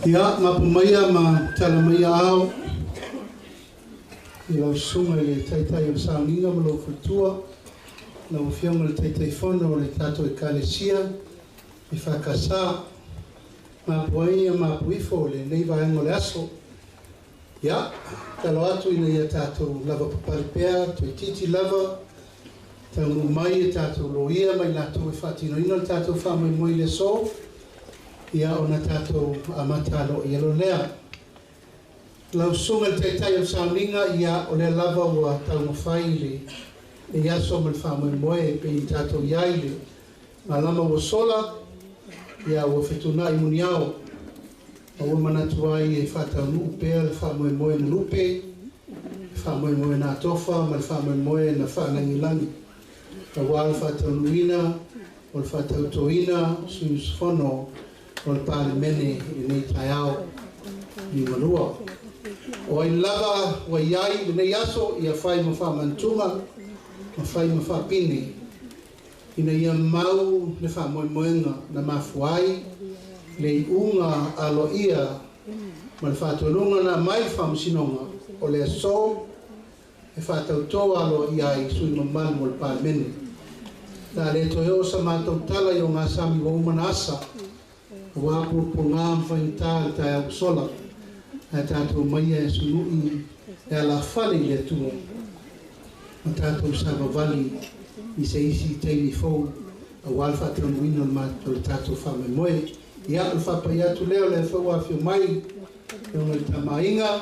Ia, mapu maia ma tala mai ao i lau susuga i le Taitai o le Sauniga ma lou faletua, lau Afioga i le Taitaifono o le tatou Ekalesia EFKS, mapu ai mapu ifo lenei vaega o le aso. Ia, tatalo atu ina ia tatou lavapapale pea, toeitiiti lava taunuu mai e tatou loia ma i latou e faatinoina le tatou faamoemoe i le aso, ia ona tatou amata aloaia loa lea. Lau Susuga i le Taitai o le Sauniga, ia o lea lava ua taumafai lenei aso ma le faamoemoe e pei ona tatou i ai le malama ua sola, ia ua fetuunai muniao, ma ua manatu ai e faataunuu pea le faamoemoe na lupe, le faamoemoe na atofa ma le faamoemoe na faalagilagi, aua le faataunuuina o le faatautoina o sui usufono o le Palemene i lenei taeao liugalua. O ai lava ua i ai lenei aso, ia fai ma faamantuga ma fai ma faapine, ina ia mau le faamoemoega na mafua ai le iuga aloaia ma le faatonuga na aumai le Faamasinoga o le aso e faatauto aloaia ai sui mamalu o le Palemene. O le a le toe oo sa matou tala i ogasami ua uma na asa, aua puapuaga ma faigata le taeao ua sola, ae tatou maia e sunui e alafale i le Atua ma tatou savavali i se isi taimi fou aua le faataunuuina o le tatou faamoemoe. Ia, o le faapai atu lea o lea foi ua afio mai Afioga i le Tama a Aiga,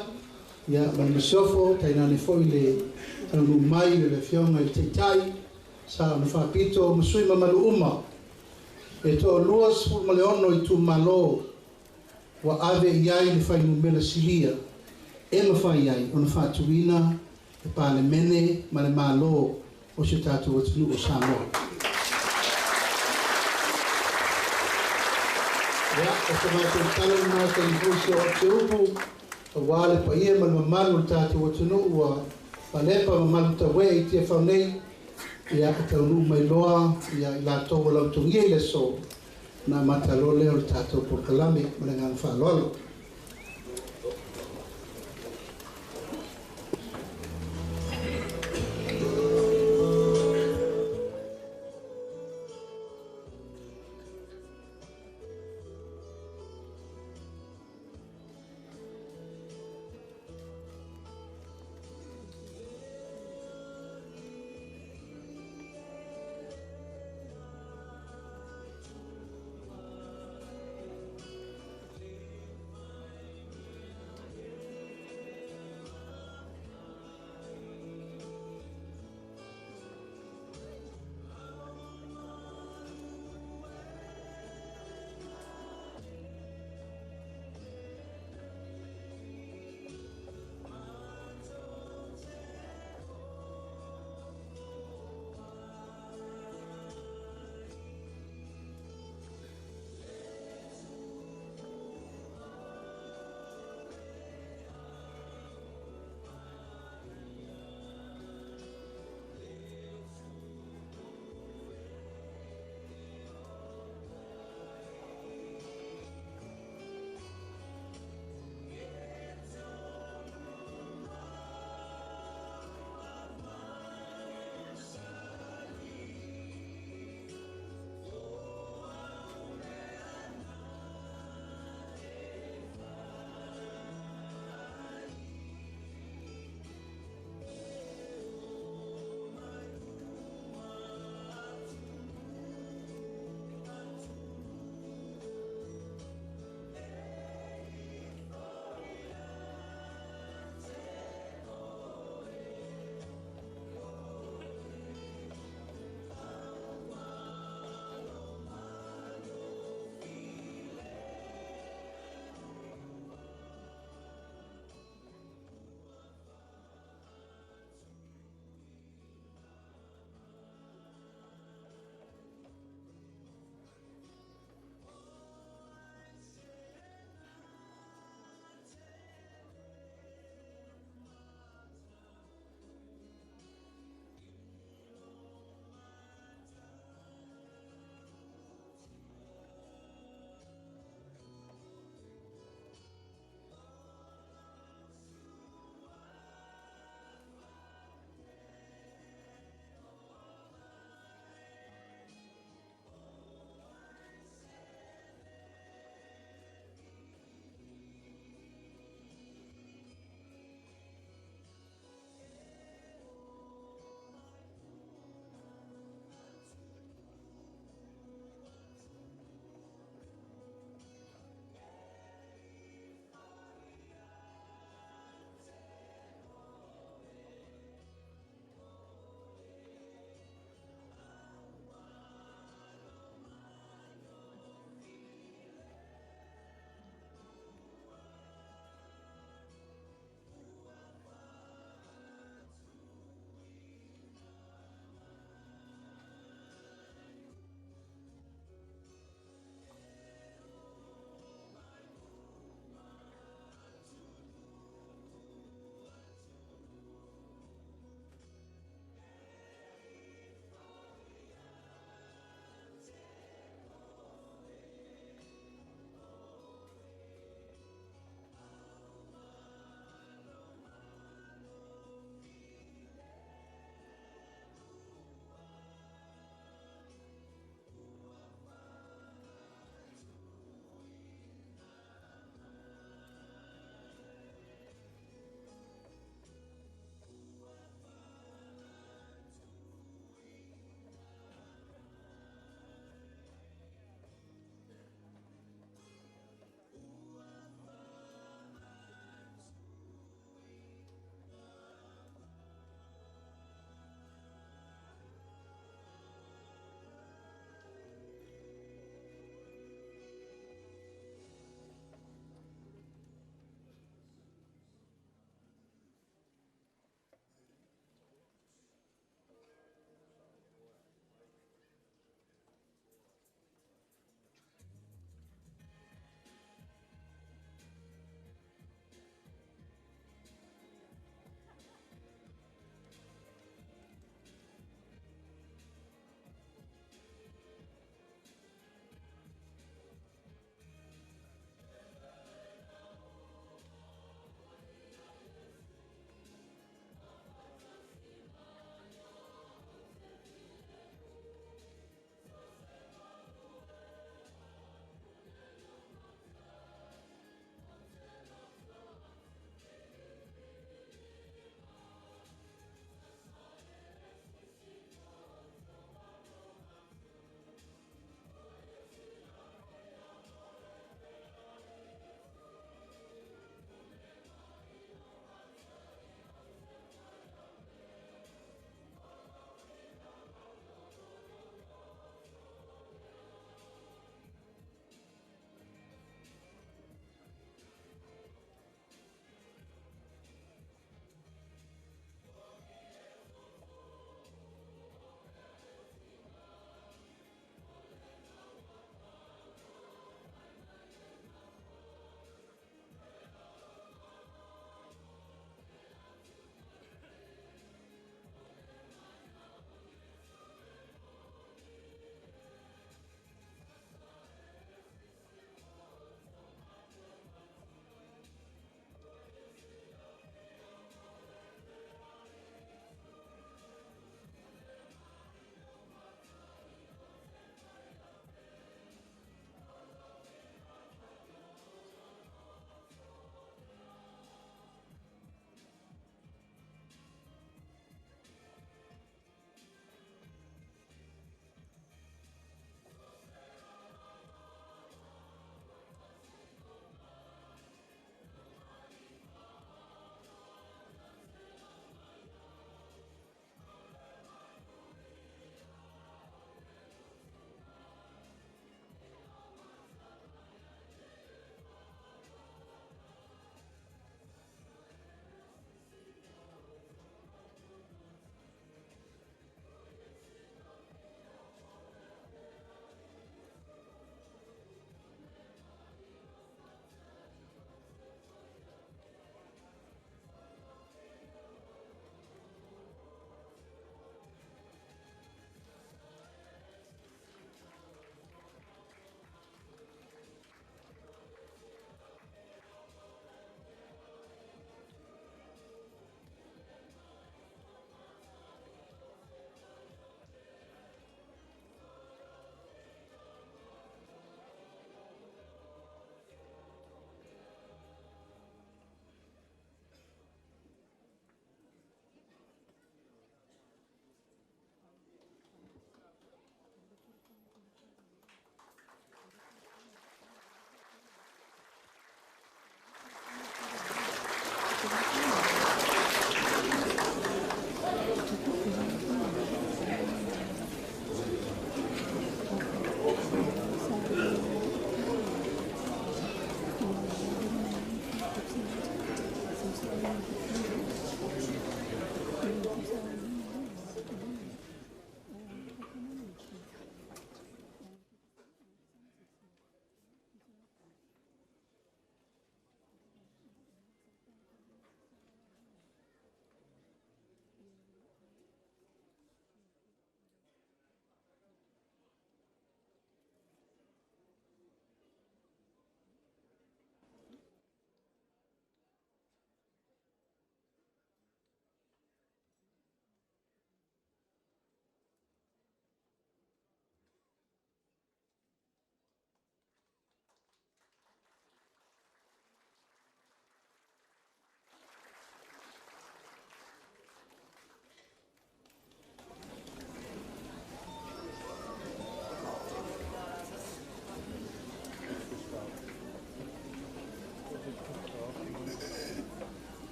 ia, ma le Masiofo, tainane foi le taunuu mai o le Afioga i le Taitai, Sa ona Faapito ma sui mamalu uma. E toa-26 itumalo ua ave i ai le fuainumera silia e mafai ai ona faatuina le Palemene ma le Malo o si o tatou atunuu o Samoa. Ia, o se matou tala lena e tali foi si o au se upu, aua le paia ma le mamalu o le tatou atunuu ua falepa ma malutaue i Tiafau nei, ia, e taunuu mai loa ia i latou ua lautogia i le aso, ona amata loa lea o le tatou polokalame. Ma le agaga faaaloalo.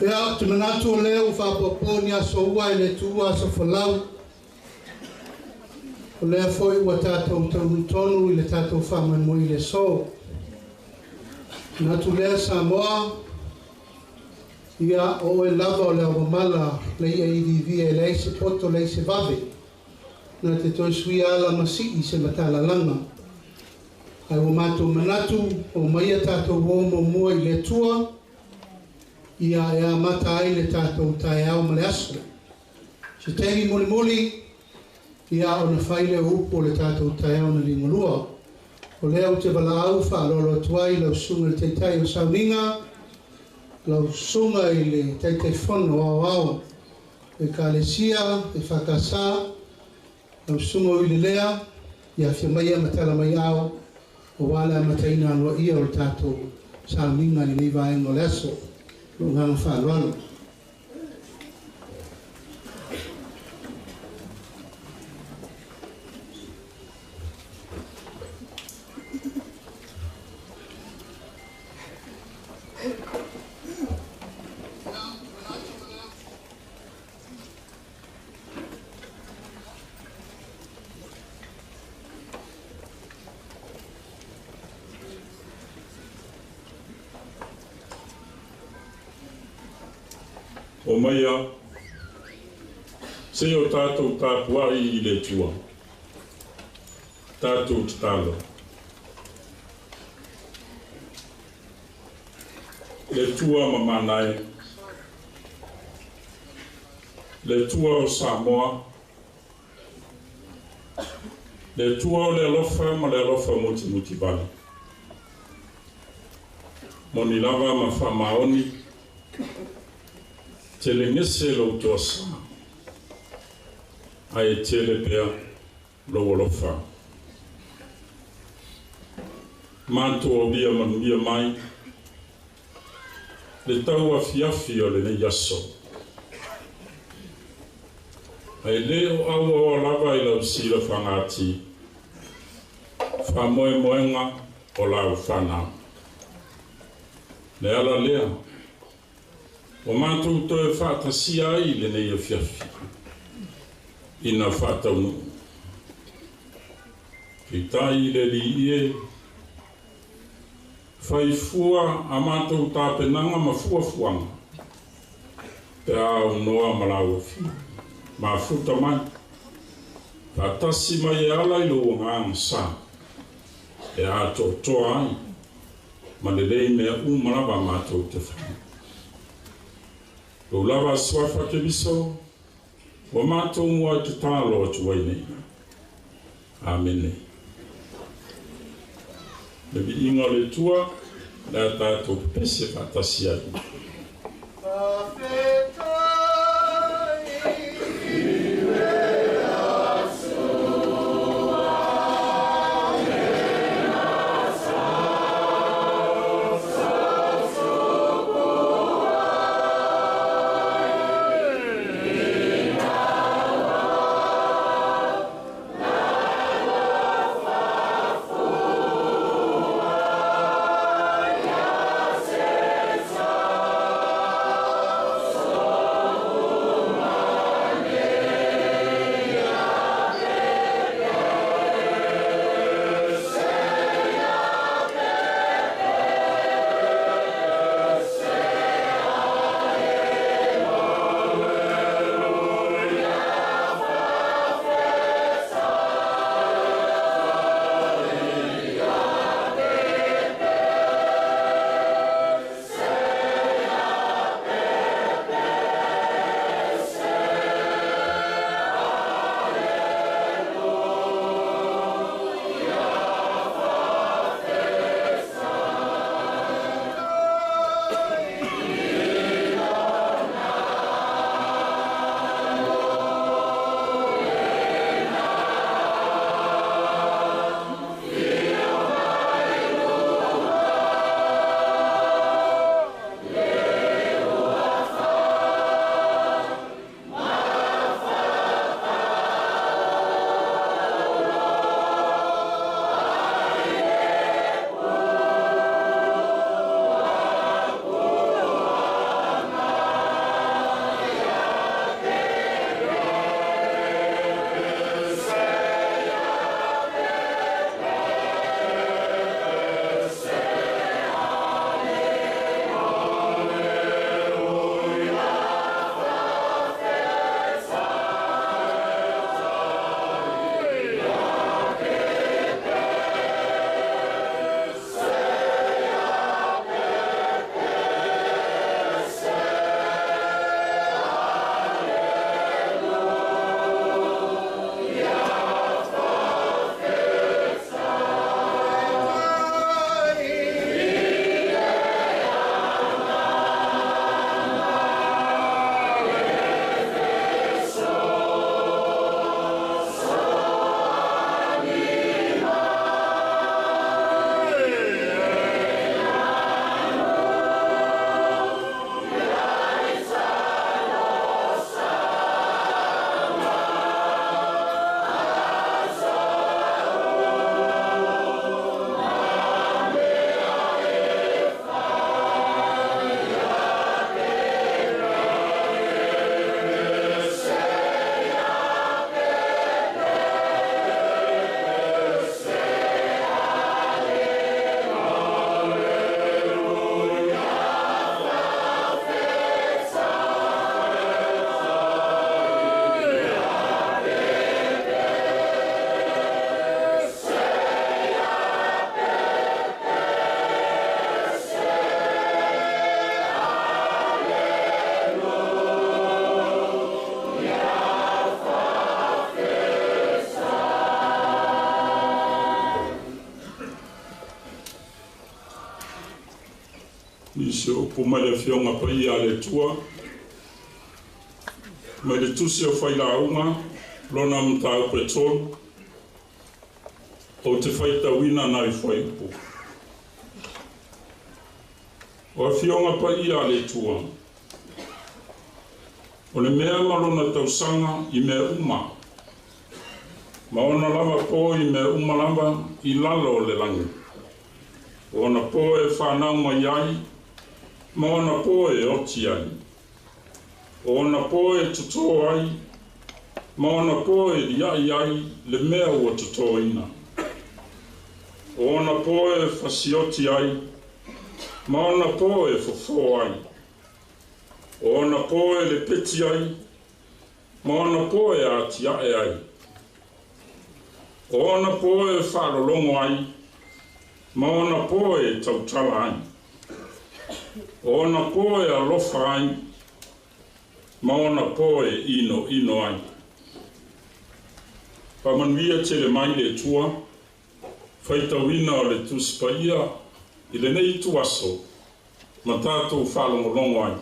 Ia, ou te manatu o lea ua faapoapoa ni aso ua i le Atua aso folau. O lea foi ua tatou taunuu tonu i le tatou faamoemoe i le aso. Manatu lea Samoa, ia o oe lava o le aomamala le ia iviivia e leai se poto leai se vave. Na te toe suia ala ma sii se matalalaga. Ae ua matou manatu o maia tatou o muamua i le Atua, ia e amata ai le tatou taeao ma le aso. Se taimi mulimuli, ia ona fai lea o upu o le tatou taeao na liugalua. O lea ou te valaau faaaloalo atu ai lau susuga i le Taitai o Sauniga, lau susuga i le Taitaifono Aoao o Ekalesia EFKS, lau susuga Uilelea, ia afio maia ma tala mai ao, aua le amataina aloaia o le tatou sauniga i lenei vaega o le aso. Lou agaga faaaloalo. O maia, se o tātou tapuai i le Atua, tātou tatalo. Le Atua mamana e, le Atua o Samoa, le Atua o le alofa ma le alofa mutimutivale. Moni lava ma faamaoni, tele gese lou toasā, ae tele pea lou alofa. Matou aulia manuia mai le tau afiafi o lenei aso. Ae lē o auaoa lava i lau silafagati, faamoemoega o lau fanau. Le ala lea, ua matou toe faatasia ai lenei afiafi, ina faataunuu. Peitai i le Alii e, fai fua a matou tapenaga ma fuafuaga, pe a aunoa ma lau afio, mafuta mai, faatasi mai e ala i lou agaga sa, e atoatoa ai, ma lelei mea uma lava a matou te fai. Lou lava suafa Keriso, ua matou muai tatalo atu ai nei. Amene. Le viiga o le Atua, le a tatou pepese faatasi ai. Nisi o upu mai le Afioga Paia a le Atua, mai le Tusi o Failauga, lona mataupu e 3, ou te faitauina nai fuaiupu. O Afioga Paia a le Atua, o le mea ma lona tausaga i mea uma, ma ona lava po i mea uma lava i lalo o le lagi. O ona po e whanau mai ai, ma ona po e oti ai. O ona po e totō ai, ma ona po e liai ai le mea ua totōina. O ona po e fasioti ai, ma ona po e fofo ai. O ona po e lepeti ai, ma ona po e atiae ai. O ona po e whaalolongo ai, ma ona po e tautala ai. O ona po e alofa ai, ma ona po e ino ino ai. Whamanuia tele mai le Atua, faitauina o le Tusi Paia i lenei ituaso, ma tātou whaalongolongo ai.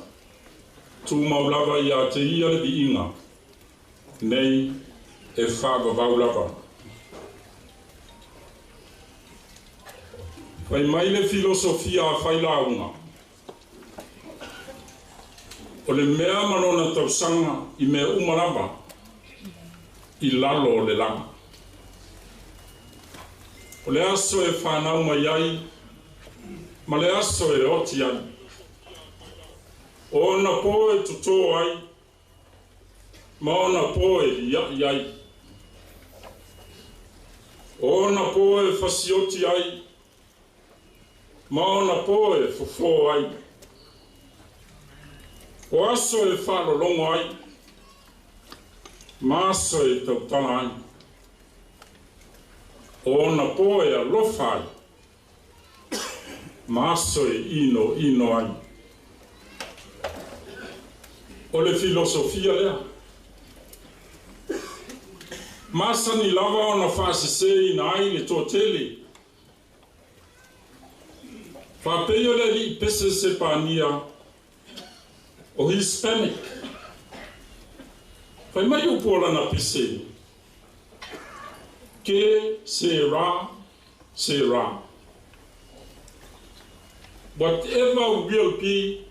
Tūmau lava ia te ia le viiga, nei e whaavavau lava. Fai mai le filosofia a failauga. O le mea ma lona tausaga i mea uma lava, i lalo o le lagi. O le aso e whanau mai ai, ma le aso e oti ai. O ona po e totō ai, ma ona po e liai ai. O ona po e fasioti ai, ma ona po e fofo ai. O aso e whaalolongo ai, ma aso e tautala ai. O ona po e alofa ai, ma aso e ino ino ai. O le filosofia lea. Masani lava ona whaasese ina ai le toatele. Whapei o le li pese se pānia o Hispanic. Whai mai upu o lana pese. Que sera, sera. Whatever will be,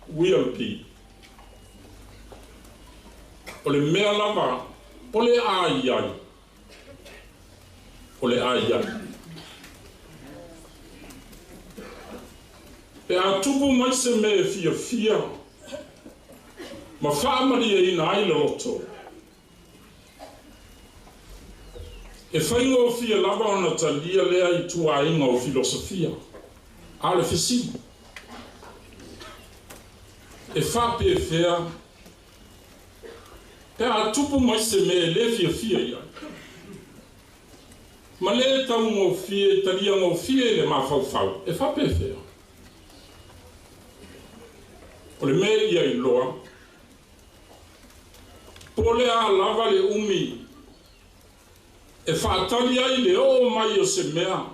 will be. O le mea lava, o le ai ai. O le ai ai. Pe a tupu mai se mea fia fia, ma whaamaria ina ai le loto. E whainga o fia lava ona talia lea i tuainga o filosofia. A le fesili. E whape whea, pe a tupu mai se mea le fia fia ia. Ma le tau ngō fia, talia ngō fia i le mawhauwhau, e whape whea. O le mea ia i loa, po le a lava le umi, e whaatali ai le o mai o se mea,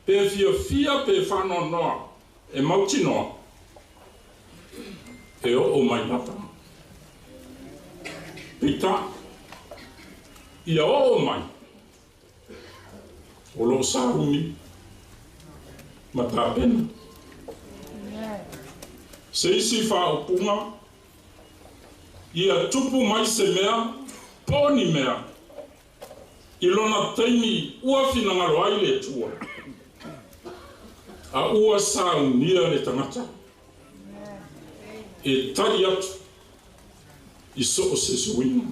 pe fia fia pe whanonoa, e mautinoa, e o mai lava. Pita, ia o mai, o lo sa umi, ma tāpena. Se isi whaopunga, ia tupu mai se mea, pōni mea, i lona taimi ua whinangalo ai le Atua. A ua saunia le tangata, e tari atu i so o se suina.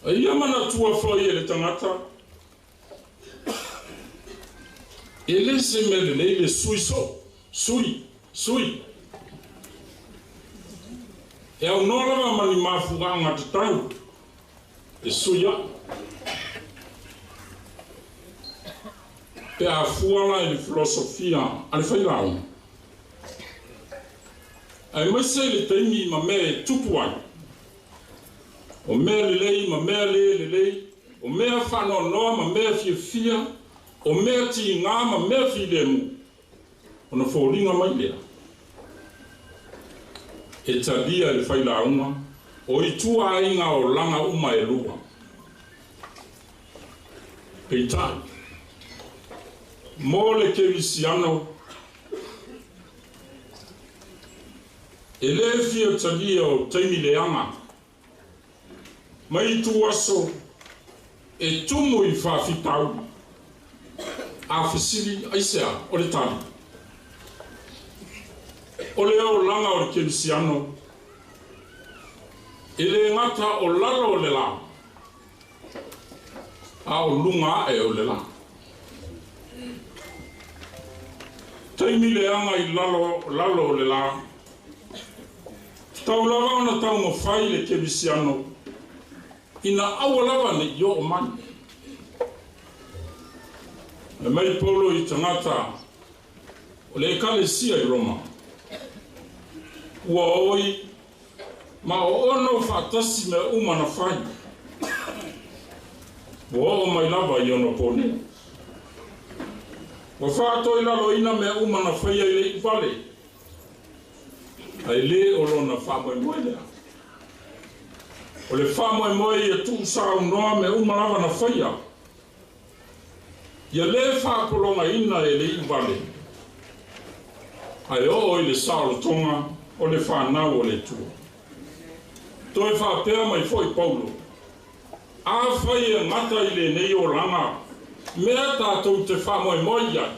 A ia mana tua whai e le tangata, e le se mea lelei le sui so. Sui, sui. E au noa lava mani mafuanga te tau. E sui a. Pe a fuala e le filosofia a le whailau. Ai mai se le taimi ma mea e tupu ai. O mea lelei ma mea le lelei. O mea whanoanoa ma mea fiafia. O mea tingā ma mea filemu. Ona foliga mai lea e talia e le failauga o ituaiga olaga uma e lua. Peitai, mo le kerisiano e lē fia talia o taimi leaga ma ituaso e tumu i faafitauli. A fesili aisea? O le tali, o le olaga o le kerisiano e lē gata o lalo o le lā a o luga aʻe o le lā. Taimi leaga i lalo lalo o le lā tau lava ona taumafai le kerisiano ina aua lava neʻi oo mai. E mai Paulo i tagata o le ekalesia i Roma, ua oi ma o ono faatasi mea uma na fai ua oo mai lava i ona pone. Ua faatoilaloina mea uma na faia i le iuvale, ae lē o lona faamoemoe lea. O le faamoemoe ia tuusaunoa mea uma lava na faia ia lē faapologaina e le iuvale, ae oo i le saolotoga o le fanau o le Atua. Toe faapea mai foʻi Paulo, afai e gata i lenei olaga mea tatou te faamoemoe i ai,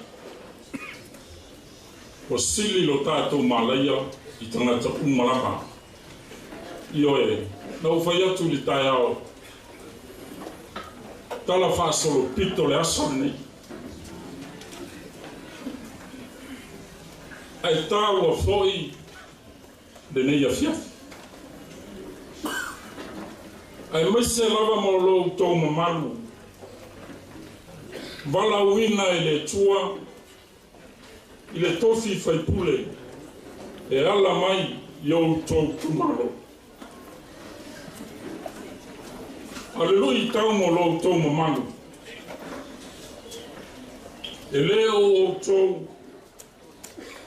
ua sili lo tatou malaia i tagata uma lava. Ioe, na ou fai atu i le taeao tala faasolopito le aso lenei, ae taua foʻi lenei afiafi, ae maise lava ma o loutou mamalu valaauina e le Atua i le tofi faipule e ala mai i outou itumalo. A le luitau mo loutou mamalu, e lē o outou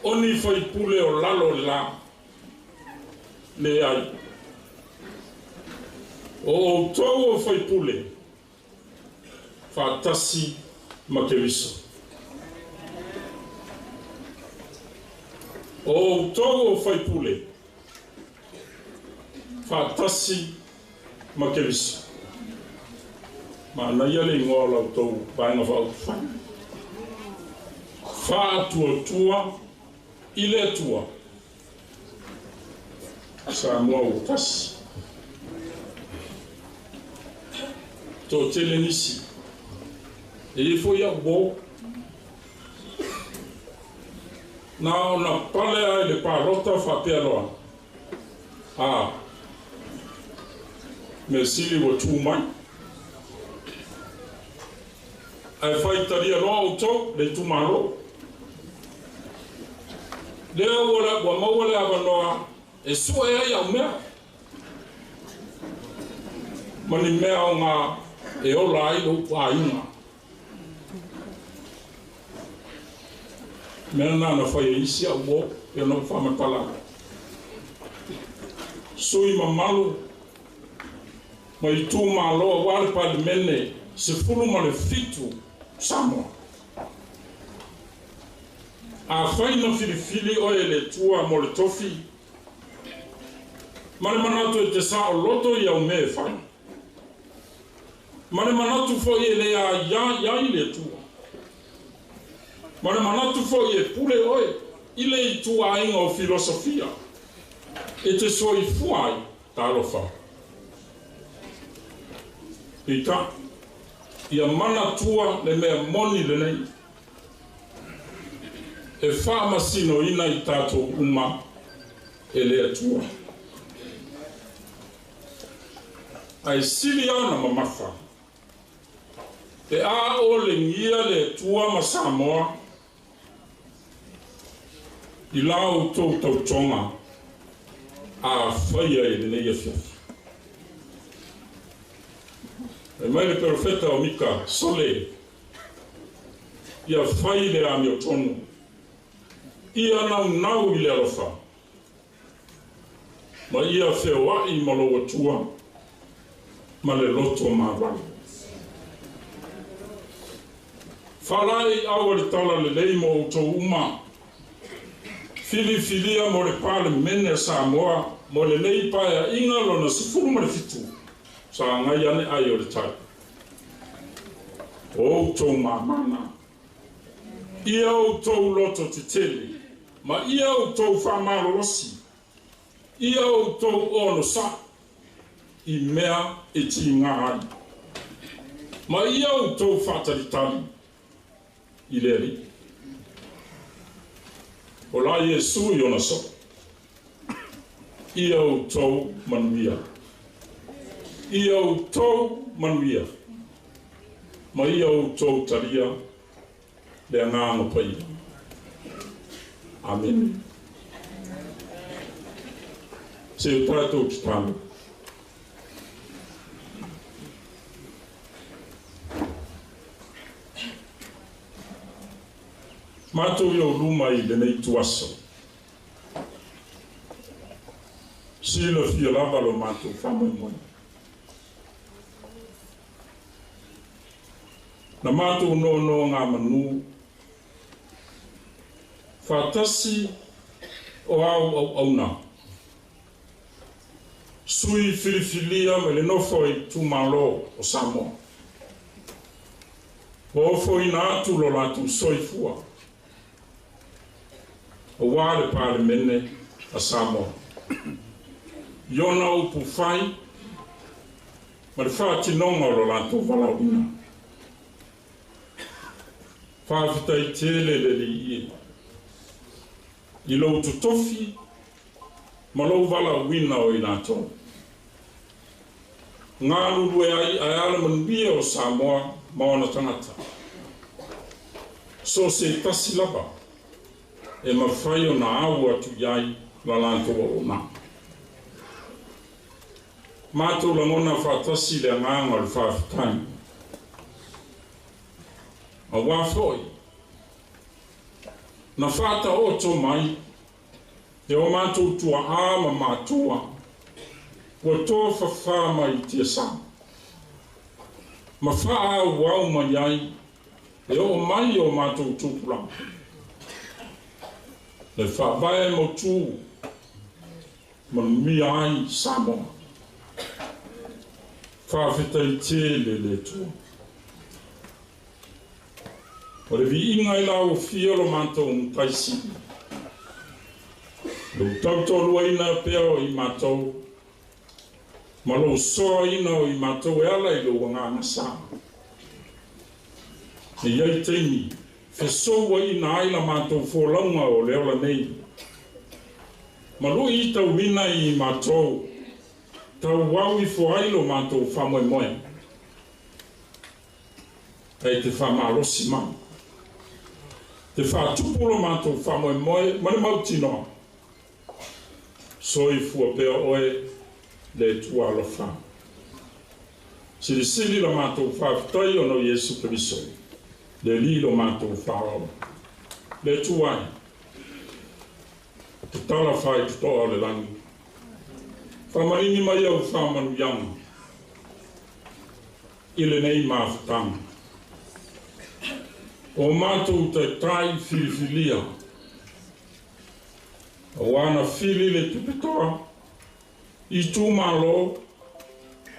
o ni faipule o lalo o le lā, leai, o outou o faipule faatasi ma Keriso. O outou o faipule faatasi ma Keriso. Manaia le igoa o la outou Vaega Faaupufai, Faatuatua i le Atua Samoa ua Tasi. Toatele nisi e iai foi au uō na ona pale a i le palota faapea loa a mea sili ua tu mai ae faitalia loa outou le itumalo lea ua maua le avanoa e sue ai au mea ma ni mea oga e ola ai lou aiga. Mea na na fai e isi au uō pe ona ou faamatala. Sui mamalu ma itumalo auā le Palemene 17 Samoa. Afai na filifili oe e le Atua mo le tofi ma le manatu e te saoloto i au mea e fai, ma le manatu foʻi e lē aiā i ai le Atua, ma le manatu foʻi e pule oe i le ituaiga o filosofia e te soifua ai, talofa. Peitai, ia manatua le mea moni lenei e faamasinoina i tatou uma e le Atua. Ae sili ona mamafa pe a olegia le Atua ma Samoa i la outou tautoga a faia i lenei afiafi. E mai le perofeta o Mika, sole, ia fai le amiotonu. Ia naunau i le alofa. Ma ia feoai ma lou Atua ma le loto maualo. Faalaeiau a le Talalelei mo outou uma. Filifilia mo le Palemene a Samoa mo lenei Paeaiga lona 17 sa agai ane ai o le tai. O outou mamana. Ia outou loto tetele, ma ia outou faamalolosi, ia outou onosai i mea e tiga ai, ma ia outou faatalitali i le Alii. O la Iesu i ona soo. Ia outou manuia. Ia outou manuia. Ma ia outou talia le Agaga Paia. Amene. Se o tatou tatalo. Matou i ou luma i lenei ituaso. Silafia lava lo matou faamoemoe. Na matou nonogamanu faatasi o au auauna. Sui filifilia mai le nofo a itumalo o Samoa. Ua ofoina atu lo latou soifua aua le Palemene a Samoa. I ona upu fai ma le faatinoga o lo latou valaauina. Faafetai tele le Alii e i lou totofi ma lou valaauina o i latou. Galulue ai ae a le manuia o Samoa ma ona tagata. So o se tasi lava e mafai ona au atu i ai la latou auaunaga. Matou lagona faatasi le agaga o le faafetai. Aua foi, na faataoto mai e o matou tuaa ma matua ua tofafā mai i tiasa, ma faaauau mai ai e oo mai i o matou tupulaga. Le faavae mautu manuia ai Samoa. Faafetai tele le Atua. O le viiga i lau Afio lo matou Matai Sili. Lou tautoaluaina pea o i matou, ma lou soaina o i matou e ala i lou Agaga Sa. E i ai taimi fesouaina ai la matou folauga o le ola nei, ma luitauina i matou tauau ifo ai lo matou faamoemoe. E te faamalosi mai, te faatupu lo matou faamoemoe ma le mautinoa. Soifua pea oe le Atua alofa. Silisili la matou faafetai ona o Iesu Keriso, le Alii lo matou Faaola. Le Atua e, tatala faitotoa o le lagi, faamaligi mai au faamanuiaga i lenei mafutaga. O matou taitai filifilia, aua na fili le tupetoa i itumalo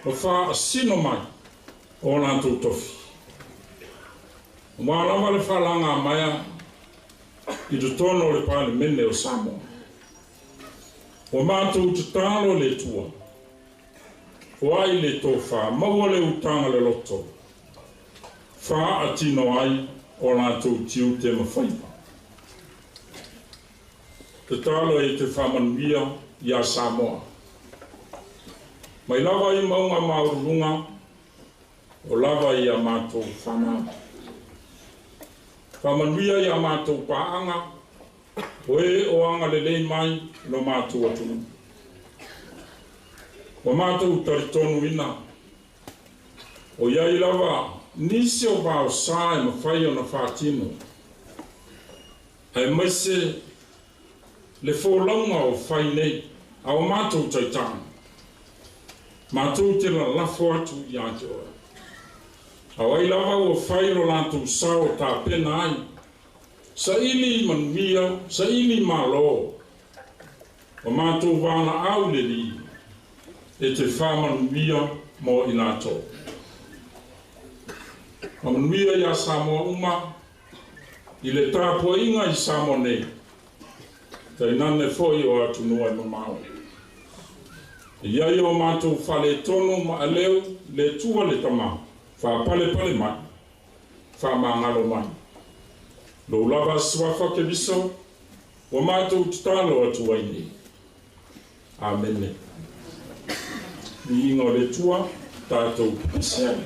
ma faasino mai o latou tofi. Aua lava le faalagamaea i totonu o le Palemene o Samoa. Ua matou tatalo i le Atua, foai le tofa, maua le utaga loloto, faatino ai o latou tiute ma faiva. Tatalo e te faamanuia iā Samoa. Mai lava i mauga maualuluga o lava i a matou fanau. Faamanuia i a matou paaga, o e o agalelei mai i lo matou atunuu. Ua matou talitonuina, o i ai lava nisi o vaosa e mafai ona faatino, aemaise Le folauga o fai nei a o matou taitaga, matou te lalafo atu iā te oe. A o ai lava ua fai lo latou sao tapena ai, saili manuia, saili malo, o matou valaau le Alii, e te faamanuia mo i latou. Faamanuia iā Samoa uma, i le tapuaiga i Samoa nei, tainane foi o atunuu e mamao. E i ai o matou faaletonu ma aleu, le Atua le Tamā, faapalepale mai, faamagalo mai. Lou lava suafa Keriso, ua matou tatalo atu ai nei. Amene. Viiga o le Atua, tatou pepesi ai.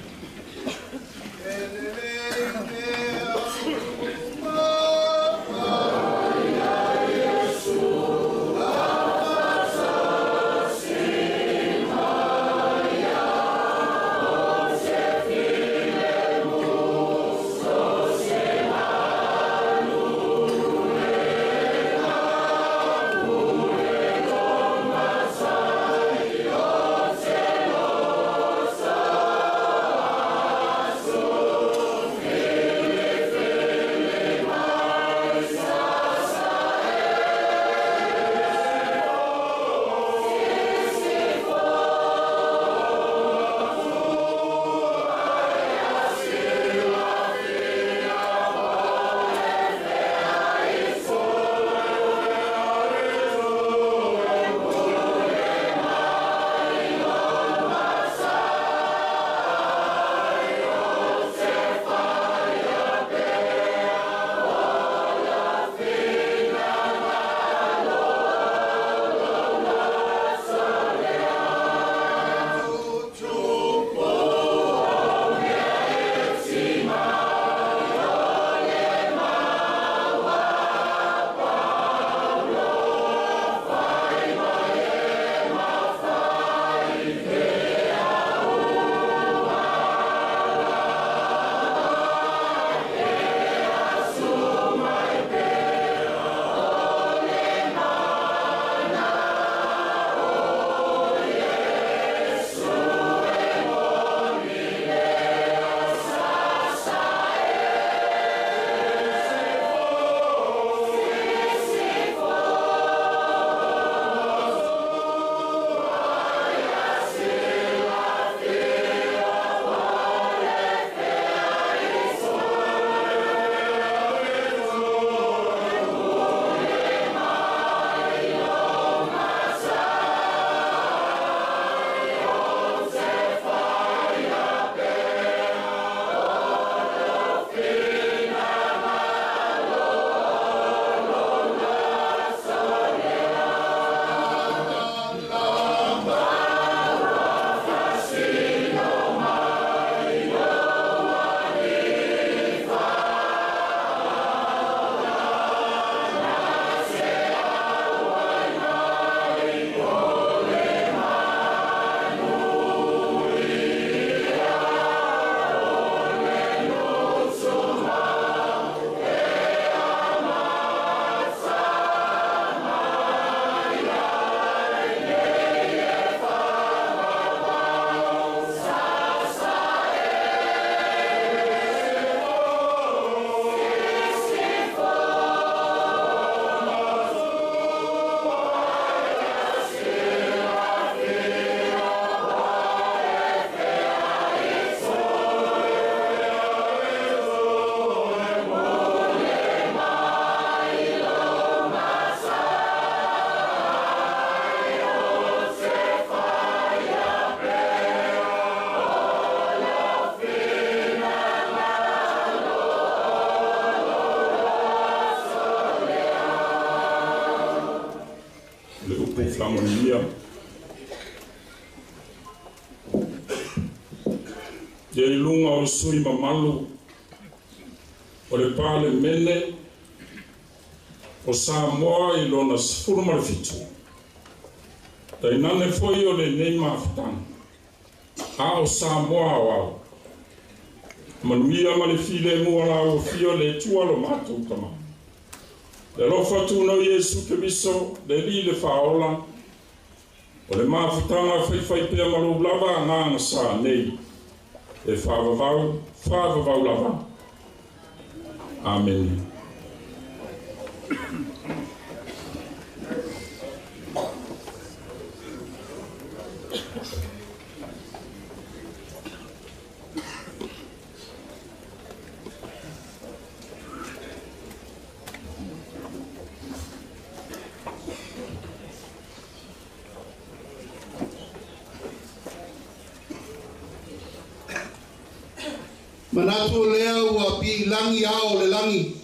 Le upu faamanuia. Ia i luga o sui mamalu o le Palemene o Samoa i lona 17, tainane foi o lenei mafutaga, a o Samoa aoao. Manuia ma le filemu a lau Afio le Atua lo matou Tamā. Le alofa tuna o Iesu Keriso, le Alii le Faaola, o le mafutaga faifaipea ma lou lava agaga sa nei, e faavavau, faavavau lava. Amene. Manatu lea ua pilangi ao le langi,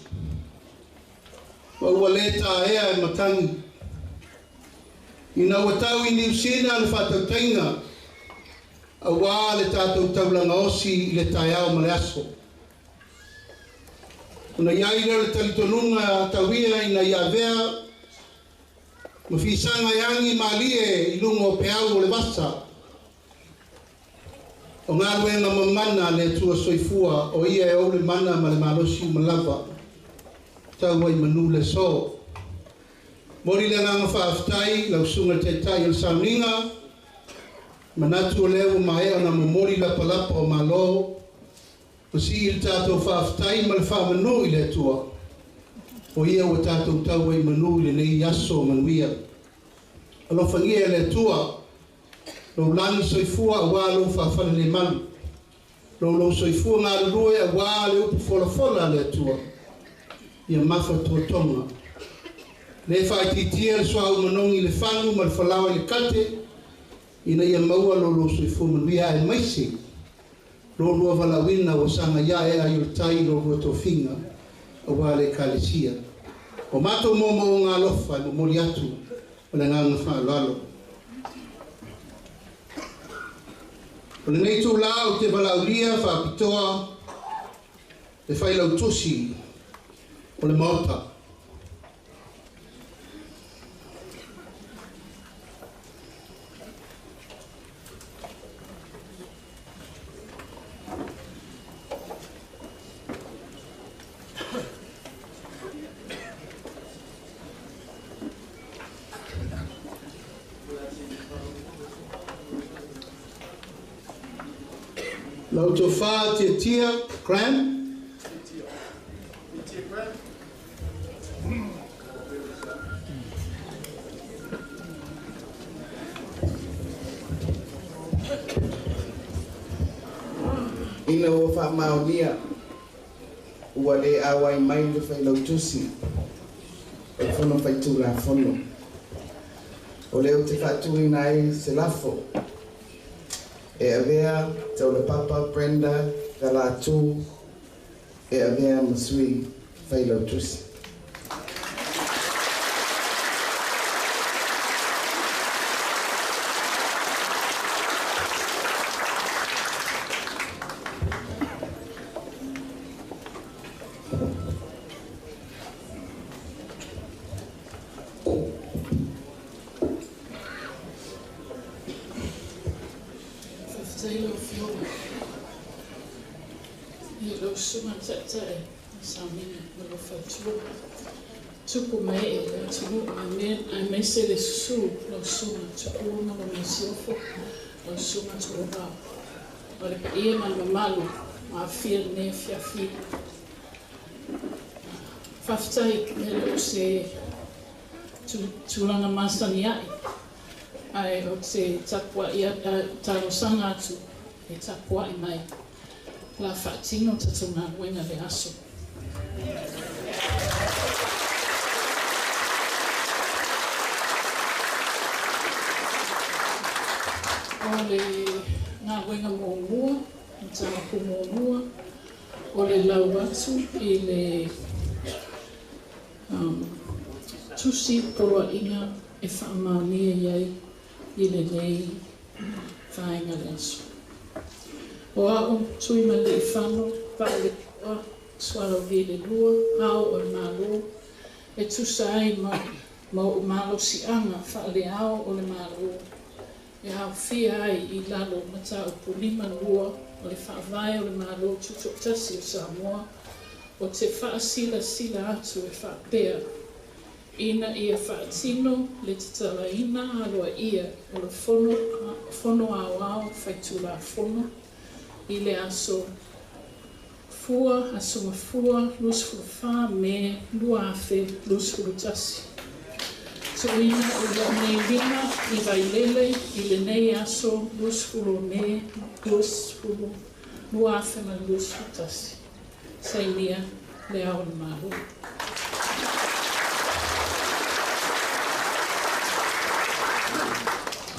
ma ua le taea e matangi. Ina ua tau i Niusina le faatautaiga, auā le tatou taulaga osi i le taeao ma le aso. Ona i ai lea o le talitonuga tauia ina ia avea ma fisaga e agi malie i luga o peau o le vasa. O galuega mamana le Atua soifua, o ia e ou le mana ma le malosi uma lava, tau ai manu le so. Moli le agaga faafetai lau susuga i le Taitai o le sauniga, manatu o lea ua maea ona momoli lapalapa o Malo, ma sii le tatou faafetai ma le faamanu i le Atua, o ia ua tatou tau ai manu i lenei aso manuia. Alofagia e le Atua lou lagi soifua auā lou faafalelemalu, lou lou soifua galulue auā le upu folafola a le Atua, ia mafatotoga. Le faaitiitia le suauu manogi i le fagu ma le falaoa i le kate, ina ia maua lo lou soifua manuia aemaise lo lua valaauina ua sagai ae ai o le tai lo lua tofiga auā le Ekalesia. O matou moomooga alofa e momoli atu ma le agaga faaaloalo. O lenei itulā ou te valaaulia faapitoa le Failautusi o le Maota. Lau Tofa Tiatia Graham. Ina ua faamaonia ua le auai mai le Failautusi o le Fono Faitulafono, o lea ou te faatuina ai se lafo e avea Taulapapa Brenda Galatu e avea ma Sui Failautusi. Faafetai lau Afioga i lou susuga le Taitai o Sauniga ma lou faletua, tupu ma ee o le atunuu aemaise le susu lau susuga Tupua ma lau Masiofo, lau susuga Tuuvao, o le paia ma le mamalu ua aofia i lenei afiafi. Faafetai e le o se tulaga masani ae, ae ou te tapuai talosaga atu e tapuai mai la faatino tatou galuega le aso. O le galuega muamua, mataupu muamua, o le lau atu i le tusi poloaiga e faamaonia i ai i lenei vaega le aso. O au Tuimalealiifano Vaaletoa Sualauvi le lua, ao o le Malo, e tusa ai ma ou malosiaga faale-ao o le Malo, e aofia ai i lalo o mataupu 52 o le Faavae o le Malo Tutoatasi o Samoa, o te faasilasila atu e faapea. Ina ia whaatino le tatalaina aloa ia o le fono auau whaitula fono i le aso fua, aso mafua, 24 me 2021. Tuina i le nei lima i Vailele i le nei aso 20 me 2021. Sainia le ao le malo.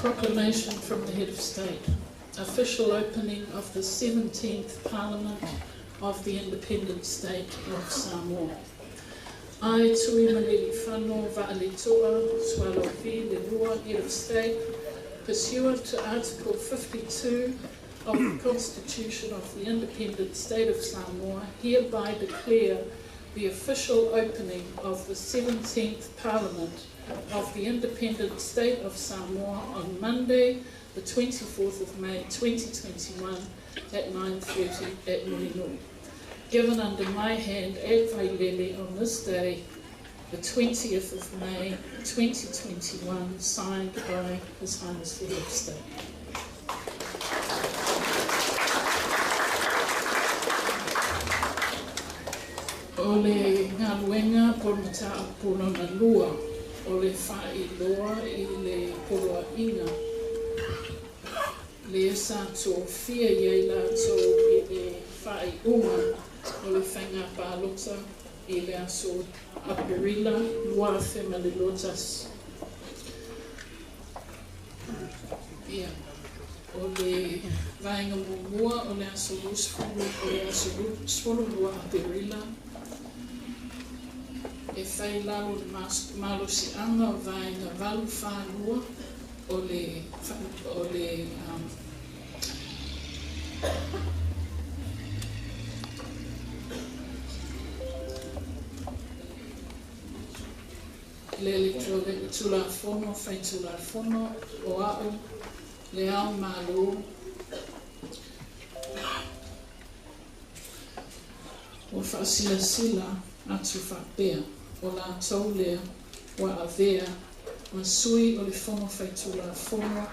Proclamation from the Head of State. Official opening of the 17th Parliament of the Independent State of Samoa. I, Tuimalealiifano Vaaletoa Sualauvi le Lua, Head of State, pursuant to Article 52 of the Constitution of the Independent State of Samoa, hereby declare the official opening of the 17th Parliament of the Independent State of Samoa on Monday, the 24th of May 2021 at 9:30 at Mulinui. Given under my hand at Vailele on this day, the 20th of May 2021, signed by His Highness the Head of State. O le ngaluenga pormata pulona lua, o le whailoa i le poroa inga, le sa tō fia iei la tō i le whai unga o le whainga pālota i le aso Aperila lua whema le lotas. Ia, o le vaenga mumua o le aso lusfulu, o le aso lusfulu lua Aperila, e whai lalo le malosi anga o vaenga valu whālua o le le electoral tula fono, whai tula fono, o au, le ao malo, o whaasilasila atu whapea, o la taulea, wa avea, ma sui o le fono whai tula fono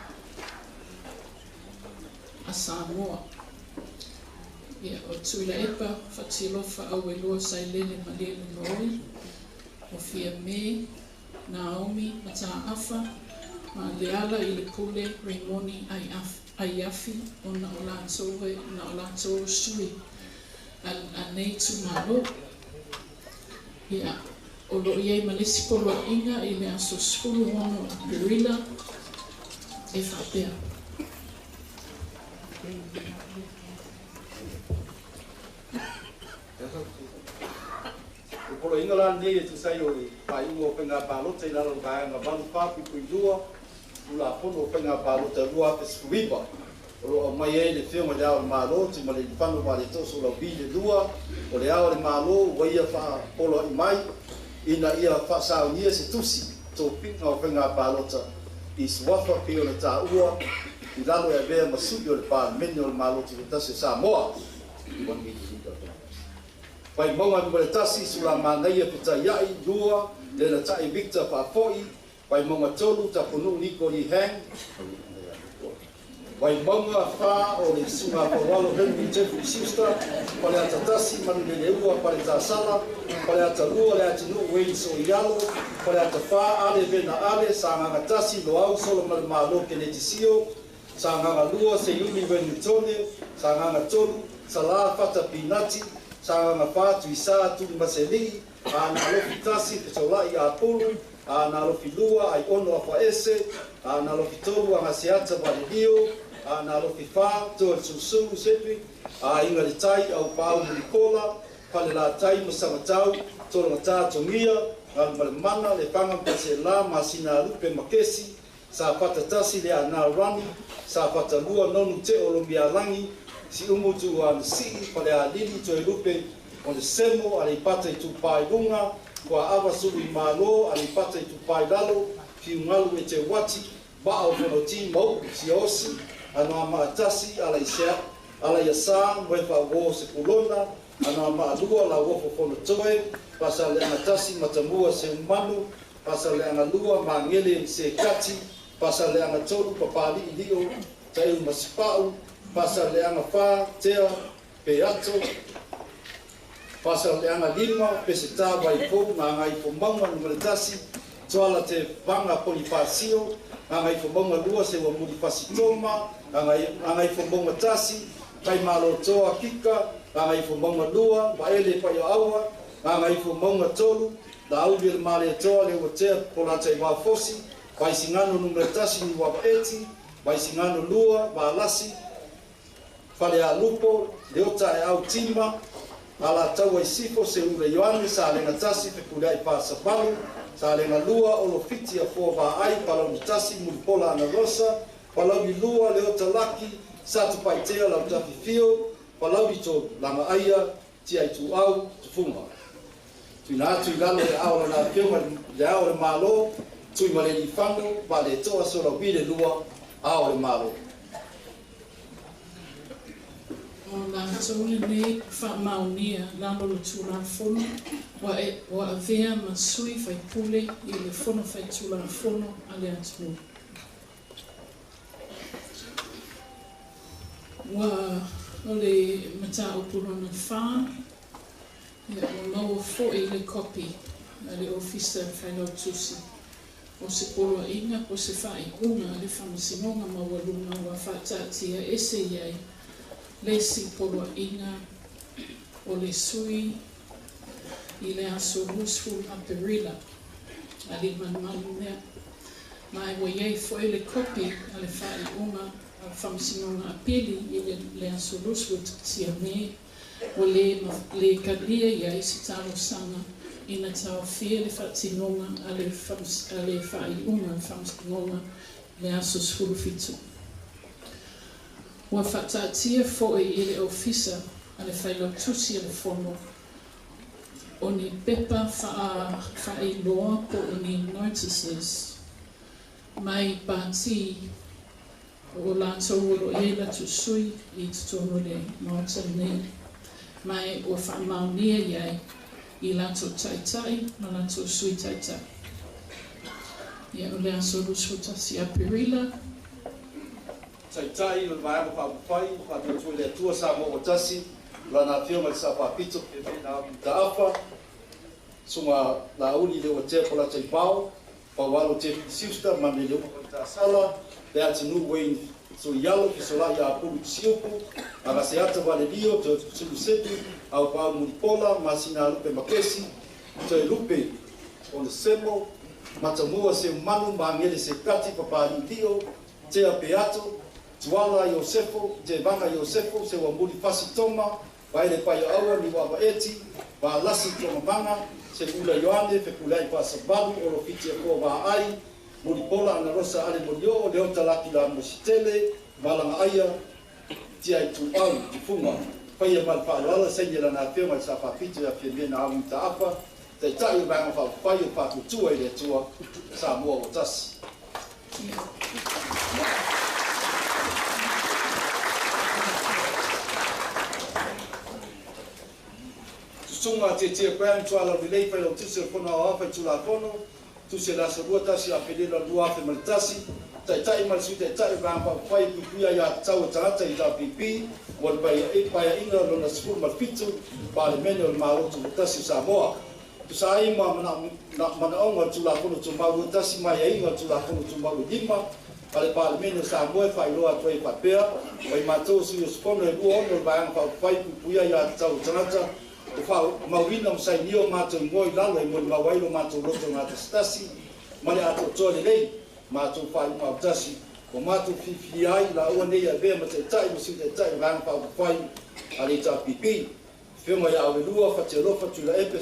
a Samoa. Ia, o tuila epa, whatilofa au e lua sailele malele noi, o fia me, Naomi Mata'afa, ma leala i le pule Raimoni Aiafi, o na o lātou na o lātou sui a nei tūmalo. Ia, o lo iei malesi poloa inga i le aso 16 Aperila e whapea. O polo inga la nei e tusai o e pai unga o whainga pālota i lalo vaenga valu whāpi pui lua, ula pono o whainga pālota lua ape sfuipa. O lo au mai e le whionga le ao le malo, ti ma le whanu ma le toso lau bi le lua, o le ao le malo, waia wha polo i mai, ina ia whaasaunia se tusi, tō pinga o whainga pālota, i suafa pe o le tā ua, i lalo e avea masui o le pālemene o le malo ti tasi Samoa. Pai maunga numere tasi, sula manaia pita iai, lua, le la tai Victor Whaafoi, pai maunga tolu, tapunu Niko Li Hang, pai maunga wha o le sunga porwalo Henry Jeffrey Schuster, pale atatasi, manu le leua, pale tāsala, pale atalua, le atinu Wayne Soialo, pale atawha, ale vena ale, sanganga tasi, loau, solo malu malo kenetisio, sanganga lua, seyumi wenutone, sanganga tolu, sala fata pinati, sanganga whātu i sā tū maseli, a nā lofi tasi, petolai a pulu, a nā lofi lua, ai ono a whaese, a nā lofi tolu, a ngā seata walilio, a nā lofi whā, tō e tūsuru sepi, a inga le tai, au pāu murikola, pale la tai masamatau, tō tā tongia, ngā mana, le whanga mpase la, masina lupe makesi, sa patatasi le a nā rani, sa patalua nonu te o lomia langi, si umu tu a nsi, pale a lili to e lupe, o le semo, a le pata i tūpai lunga, kua awa sulu i malo, a le pata i tūpai lalo, whiu ngalu e te wati, maa o fono ti mau, si osi, anoa maatasi, ala i sea, ala i asa, mwefa wo se pulona, anoa maalua la wofo fono toe, pasa le angatasi matamua se umanu, Faasaleleaga 2 Magele Sekati, Faasaleleaga 3 Papali'i Lio Taiu Masipa'u, Faasaleleaga 4 Tea Peato, Faasaleleaga 5 Peseta Vaifou Gagaifomauga Nu.1, Tuala Te Vaga Ponifasio, Gagaifomauga 2 Seuamuli Fasitoma, Gagaifomauga 1 Faimalotoa Kika, Gagaifomauga 2 Vaele Paioaua, Gagaifomauga 3 Laauli o le Malietoa le Uatea Polata i Vafosi, Vaisigano Nu.1 Niuavaeti, Vaisigano 2 Valasi, Falealupo, Leota e Au Tima, Alataua i Sifo, Seula Ioane, Salega 1 Fepuleai Pasavalu, Salega 2 Olofiti Afoa Vaai, Palauli 1 Mulipola Anarosa, Palauli 2 Leota Laki, Satupaitea Lautafi Fio, Palauli 3 Lagaaia Tiaituau Tufuga. Tuina atu i lalo le ao lana afioga le ao le Malo, Tuimalealiifano Vaaletoa Sualauvi le 2 ao le Malo. O latou lenei faamaonia lalo le Tulafono ua avea ma sui faipule i le Fono Faitulafono a le atunuu. Ua o le mataupu lona 4, ia ua maua fo'i le kopi a le Ofisa Failautusi o se poloaiga po se faaiuga a le Faamasinoga Maualuga ua faataatia ese i ai le isi poloaiga o le sui i le aso 20 Aperila a limalumalu mea. Ma e ua iai fo'i le kopi a le faaiuga a le Faamasinoga Apili i le aso 21 Me ua lē kalia i ai se talosaga ina taofia le faatinoga a le faaiuga a le Faamasinoga i le aso 17. Ua faataatia fo'i i le Ofisa a le Failautusi a le Fono o ni pepa faailoa po o ni notices mai pati o latou o loo i ai latou sui i totonu o le Maota lenei, ma e ua faamaonia i ai i latou taitai ma latou sui taitai. Ia, o le aso 21 Aperila. Taitai o le Vaega Faaupufai, Faatuatua i le Atua Samoa ua Tasi, Lana Afioga i le Sao Faapito, Fiamē Mutaafa, Susuga Laauli Leuatea Polataivao, Paualo Jeffrey Schuster, Manuleleua Faletasala, le atunuu Wayne Suialo, Fesolai Apulu Tusiupu, Agaseata Valelio, Toeolesuluselu, Aupaau Mulipola, Masina Lupe Makesi, Toelupe Onesemo, Matamua Seumanu, Magele Sekati, Papali'ilio, Tea Peato, Tuala Iosefo, Tevaga Iosefo, Seuamuli Fasi Toma, Vaele Paioaua, Niuavaeti, Valasi Tomamaga, Seula Ioane, Fepuleai Faasavalu, Olofiti Afoa Vaai, Mulipola Anarosa Ale Molioo, Leota Laki Lamositele, Malagaaia Tiaituau Tufuga. Faia ma le faaaloalo saini lana afioga i le Sa Faapito ia Fiamē Naomi Mataafa, Taitai o le Vaega Faaupufai o Faatuatua i le Atua Samoa ua Tasi. Susuga Tietia Graham Tuala Lelei Failautusi o le Fono Aoao Faitulafono, Tusi o le aso 21 Aperila 2001, Taitai ma le Sui Taitai o Vaega Faaupufai e Puipuia Aia Tatau a Tagata i HRPP mo le Paeaiga lona 17 Palemene o le Malo Tutoatasi o Samoa. Tusa ai ma manaoga o le Tulafono Tumau 21 ma aiaiga o le Tulafono Tumau 5 a le Palemene o Samoa e faailoa atu ai e faapea, o ai matou o sui usufono e 26 o le Vaega Faaupufai e Puipuia Aia Tatau a Tagata ua faamauina ma sainia o matou igoa i lalo e molimau ai lo matou loto gatasitasi ma le atoatoa lelei matou faaiuga autasi ua matou filifilia ai laua nei e avea ma taitai ma sui taitai o Vaega Faaupufai a le HRPP. Afioga ia Auelua Fatialofa Tuilaepa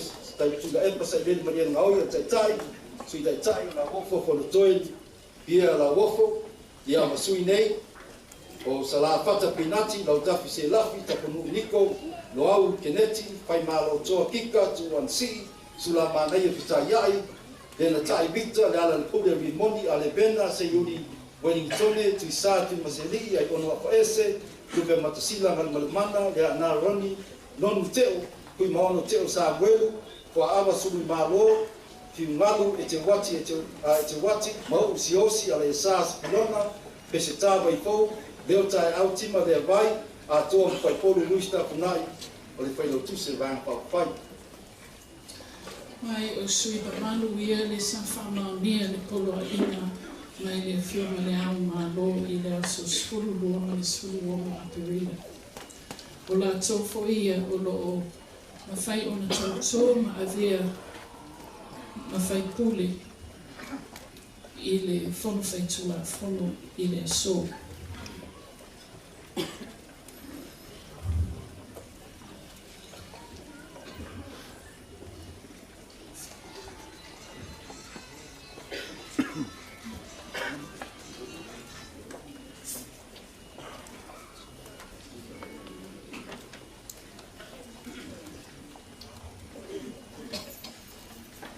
Tuilaepa Sailele Malielegaoi o le Taitai, Sui Taitai o Lauofo Fonotoe Pierre Lauofo, ia ma sui nei o Salafata Pinati, Lautafi Selafi, Tapunuu Niko, Loau Keneti, Faimalotoa Kika, Tuansii, Sulamanaia Fetaiai, Lena Tai Victor, Lealailepule Rimoni, Alevena, Seiuli Wellingtone, Tuisa Tuimaseli'i, Aiono Afaese, Lupe Matasila Galumalemana, Leaana Roni, Nonu Teo, Fuimaono Teo Samuelu, Fuaava Suluimalo, Fiugalu e te uati e te uati, Mauu Siaosi Alaiasa Sipilona, Peseta Vaifou, Leo Taeau Tima Leavai, Atoa ma Faipolu Louis Tafuna'i o le Failautusi o le Vaega Faaupufai. Mai o sui mamalu ia le sa faamaonia le poloaiga mai le Afioga Le Ao Malo i le aso 12 ma le 16 Aperila. O latou foi ia o lo o mafai ona tautō ma avea ma faipule i le Fono Faitulafono i le aso.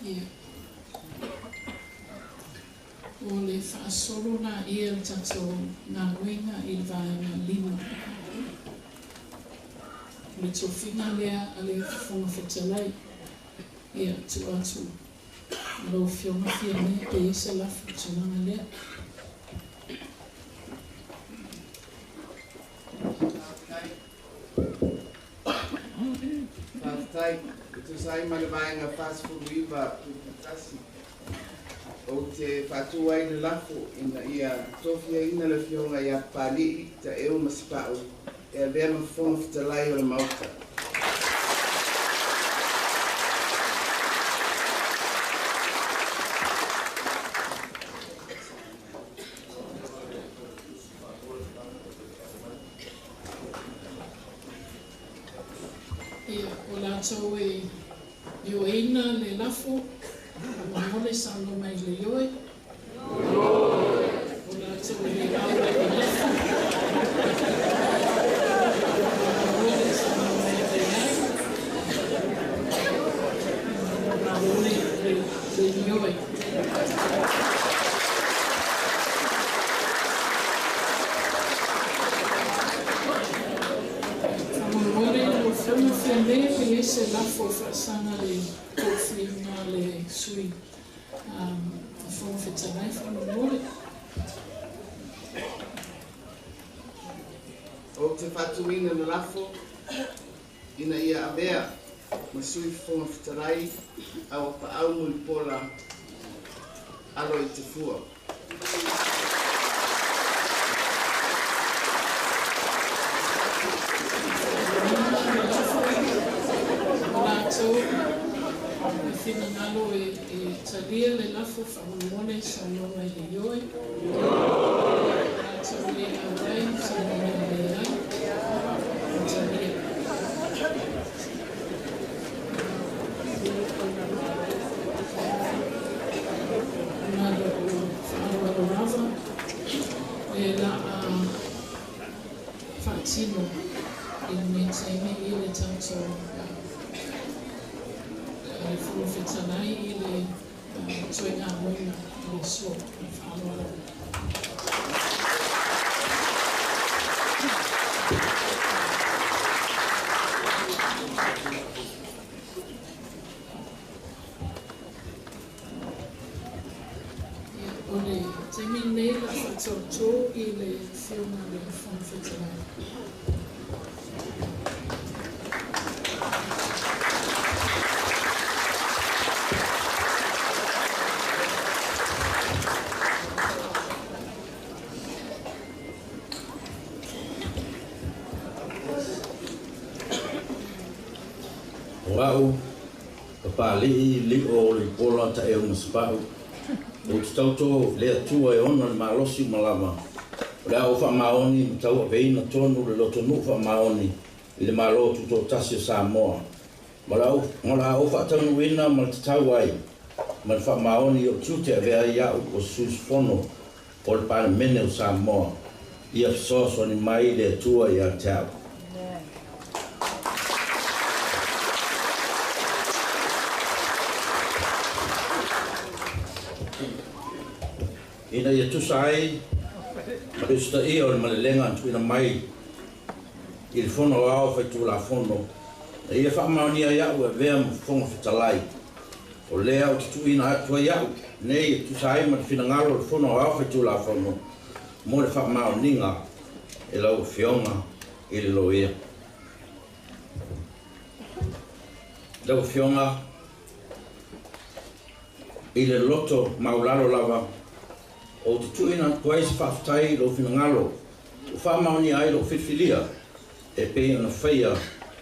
Ia. O le faasolo la ia le tatou galuega i le vaega 5. O le tofiga lea a le Fofoga Fetalai. Ia, tuu atu i lau Afioga Fiame pe i ai se lafo i le tulaga lea. Faafetai. E tusa ai ma le Vaega 49.1, ou te faatu ai le lafo ina ia tofiaina le Afioga ia Papali'i Taeu Masepau e avea ma Fofoga Fetalai o le Maota. Ia, o latou e ioeina le lafo, faamolemole saunoa mai i le ioe. O latou e le auai i le lafo, faamolemole saunoa mai i le leai. Malo le ioe. Faamolemole lau Afioga Fiame pe i ai se lafo e faasaga le tofiga a le Sui Fofoga Fetalai faamolemole. Ou te faatuina le lafo ina ia avea ma Sui Fofoga Fetalai Auapaau Mulipola Alo i Tafua. O latou e finagalo e talia le lafo faamolemole saunoa mai le ioe. Latou le auai saunoa mai le leai. Ua talia. Ma lou faaaloalo lava e laa faatino i lenei taimi i le tatou le Fofoga Fetalai i le toe galuega i le aso. Ma le faaaloalo lava. O le taimi lenei o le a faatauto i le Afioga i le Fofoga Fetalai. O au, Papali'i Lio Lipola Taeu Masepau, ou te tauto le Atua e ona le malosi uma lava, o le a ou faamaoni ma tauaveina tonu le lotonuu faamaoni i le Malo Tutoatasi o Samoa, ma o le a ou faataunuuina ma le tatau ai ma le faamaoni i ou tiute e avea ai au o se sui usufono o le Palemene o Samoa. Ia fesoasoani mai le Atua ia te au. Ina ia tusa ai ma le usitaia o le malelega na tuuina mai i le Fono Aoao Faitulafono, na ia faamaonia ai au e avea ma Fofoga Fetalai O lea ou te tuuina atu ai a'u nei e tusa ai ma le finagalo o le Fono Aoao Faitulafono mo le faamaoniga e lau Afioga i le Loia. Lau Afioga i le loto maulalo lava, ou te tuuina atu ai se faafetai i lou finagalo ua faamaonia ai lou filifilia e pei ona faia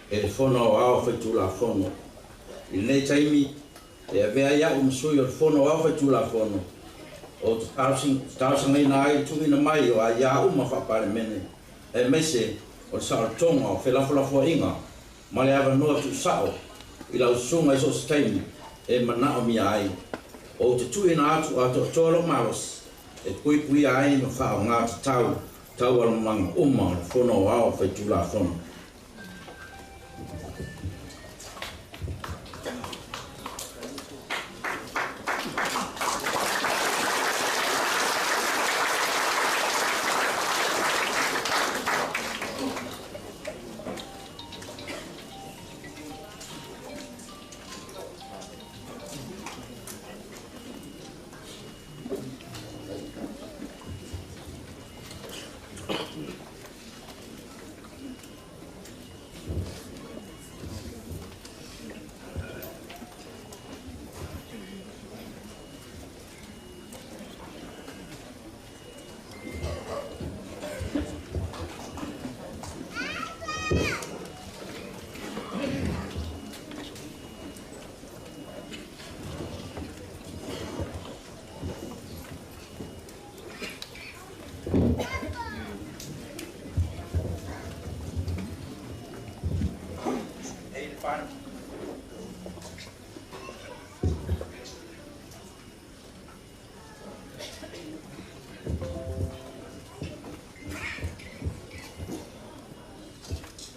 e le Fono Aoao Faitulafono. I lenei taimi e avea ai a'u ma sui o le Fono Aoao Faitulafono, ou te talosagaina ai le tuuina mai o aiā uma faa-Palemene, aemaise o le saolotoga o felafolafoaiga ma le avanoa tuusa'o i lau susuga i so o se taimi e manaomia ai. Ou te tuuina atu atoatoa lou malosi e puipuia ai ma faaaogā tatau taualumaga uma o le Fono Aoao Faitulafono.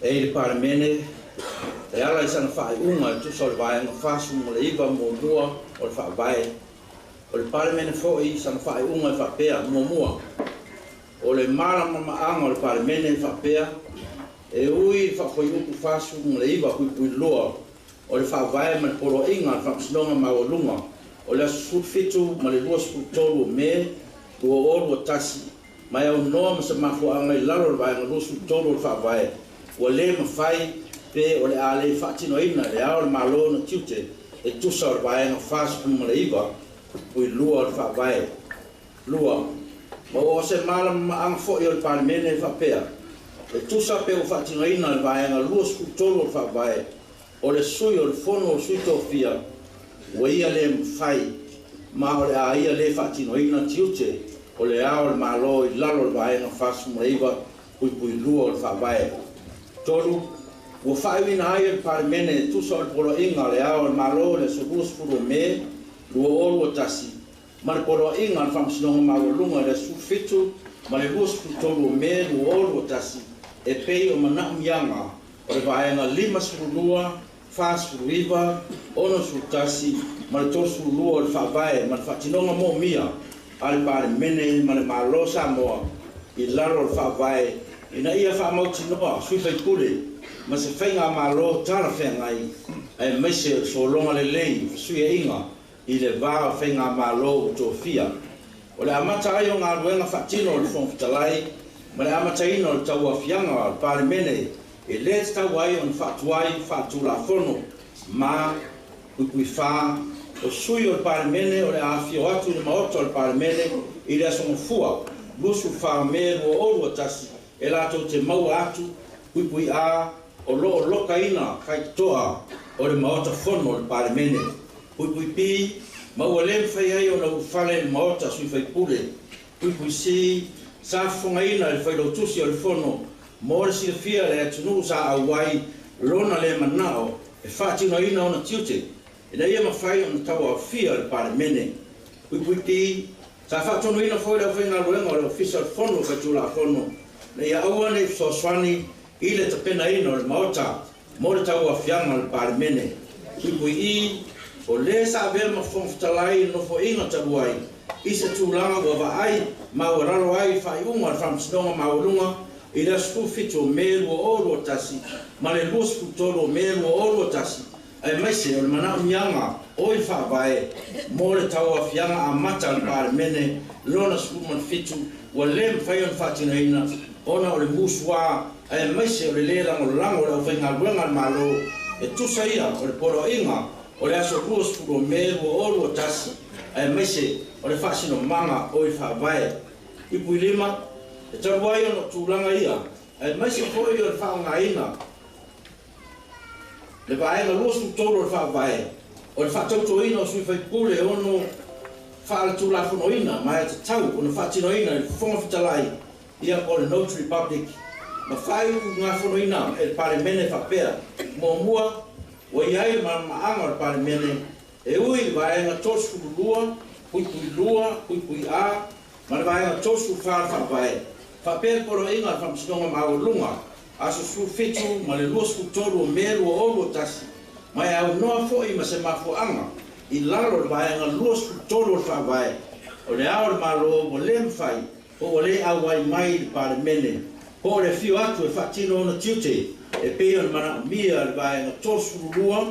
E i le Palemene, e ala i sana faaiuga e tusa o le Vaega 49 muamua o le Faavae. O le Palemene foi sana faaiuga e faapea, muamua, o le malamalamaaga o le Palemene e faapea, e ui i le faafuaiupu 49.2 o le Faavae ma le Poloaiga a le Faamasinoga Maualuga o le aso 17 ma le 23 o Me 2021, ma e aunoa ma se mafuaaga i lalo o le Vaega 23 o le Faavae, ua lē mafai pe o le a le faatinoina e le Ao o le Malo ona tiute e tusa o le Vaega 49 pui 2 o le Faavae. 2. Ma ua o se malamalamaaga foi o le Palemene e faapea, e tusa pe ua faatinoina le Vaega 23 o le Faavae, o le sui o le Fono o Sui Tofia ua ia lē mafai ma o le a ia lē faatinoina tiute o le Ao o le Malo i lalo o le Vaega 49 puipui 2 o le Faavae. 3. Ua faaiuina ai e le Palemene e tusa o le Poloaiga o le Ao o le Malo i le aso 20 o Me 2021 ma le Poloaiga a le Faamasinoga Maualuga i le aso 17 ma le 23 o Me 2021 e pei o manaomiaga o le Vaega 52, 49, 61 ma le 32 o le Faavae ma le faatinoga moomia a le Palemene ma le Malo Samoa i lalo o le Faavae ina ia faamautinoa sui faipule ma se faigamalo talafeagai aemaise o le sologa lelei o fesuiaiga i le va o faigamalo ua tofia. O le amata ai o galuega faatino a le Fofoga Fetalai ma le amataina o le tauaofiaga o le Palemene e lē tatau ai ona faatuai faaletulafono ma puipui fa o sui o le Palemene o le a afio atu i le Maota o le Palemene i le aso Gafua 24 o Me 2021 e latou te maua atu puipui A o loo lokaina faitotoa o le Maota Fono o le Palemene puipui B ma ua lē mafai ai ona ulufale i le Maota sui faipule puipui C sa fofogaina e le Failautusi o le Fono mo le silafia e le atunuu sa auai lona lē manao e faatinoina ona tiute ina ia mafai ona tauaofia le Palemene puipui D sa faatonuina foi le aufaigaluega o le Ofisa o le Fono Faitulafono ina ia aua nei fesoasoani i le tapenaina o le Maota mo le tauaofiaga o le Palemene puipui E o lē sa avea ma Fofoga Fetalai i le nofoaiga talu ai i se tulaga ua vaai maualalo ai i faaiuga o le Faamasinoga Maualuga i le aso 17 o Me 2021 ma le 23 o Me 2021. Aemaise o le manaomiaga o i le Faavae mo le tauaofiaga amata a le Palemene lona 17 ua lē mafai ona faatinoina ona o le musuā aemaise o le lē lagolago o le aufaigaluega a le Malo e tusa ia o le poloaiga o le aso 20 o Me 2021 aemaise o le faasinomaga o i le Faavae. 5. E talu ai ona o tulaga ia aemaise foi o le faaaogaina le vaega 23 o le Faavae o le faatautoina o sui faipule e ono faaletulafonoina ma e tatau ona faatinoina e le Fofoga Fetalai ia po o le Notary Public ma faaiugafonoina e le Palemene faapea: Muamua, ua i ai le malamalamaaga o le Palemene e ui i le vaega 32 puipui 2 puipui A ma le vaega 34 o le Faavae faapea le Poloaiga a le Faamasinoga Maualuga aso 17 ma le 23 o Me 2021 ma e aunoa foi ma se mafuaaga i lalo o le vaega 23 o le Faavae o le Ao o le Malo ua lē mafai po ua lē auai mai i le Palemene po o le afio atu e faatino ona tiute e pei ona manaomia le vaega 32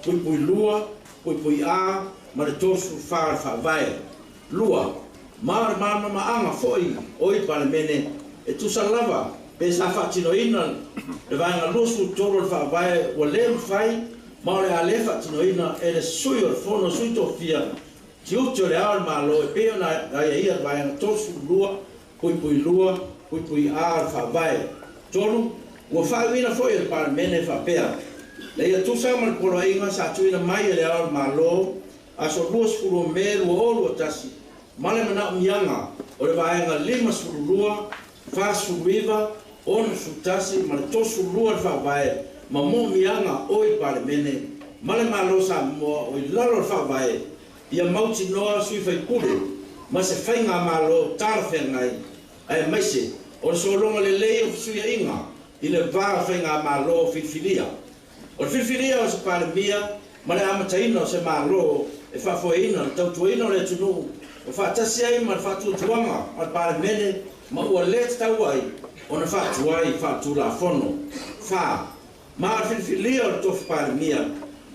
puipui 2 puipui A ma le 34 o le Faavae. Lua, ma o le malamalamaaga foi o i le Palemene e tusa lava pe sa faatinoina le vaega 23 o le Faavae ua lē mafai ma o le a lē faatinoina e le Sui o le Fono a Sui Tofia tiute o le Ao o le Malo e pei ona aiaia le vaega 32 puipui 2 puipui A o le Faavae. Tolu, ua faaiuina foi e le Palemene faapea: Na ia tusa ma le poloaiga sa tuuina mai e le Ao o le Malo aso 20 o Me 2021 ma le manaomiaga o le vaega 52, 49, 61 ma le 32 o le Faavae ma moomiaga o i le Palemene ma le Malo Samoa o i lalo o le Faavae ia mautinoa sui faipule ma se faigamalo talafeagai aemaise o le sologa lelei o fesuiaiga i le va o faigamalo filifilia. O le filifilia o se Palemia ma le amataina o se Malo e faafoeina le tautuaina o le atunuu o faatasi ai ma le faatuatuaga a le Palemene ma ua lē tatau ai ona faatuai faaletulafono. 4. Ma o le filifilia o le tofi Palemia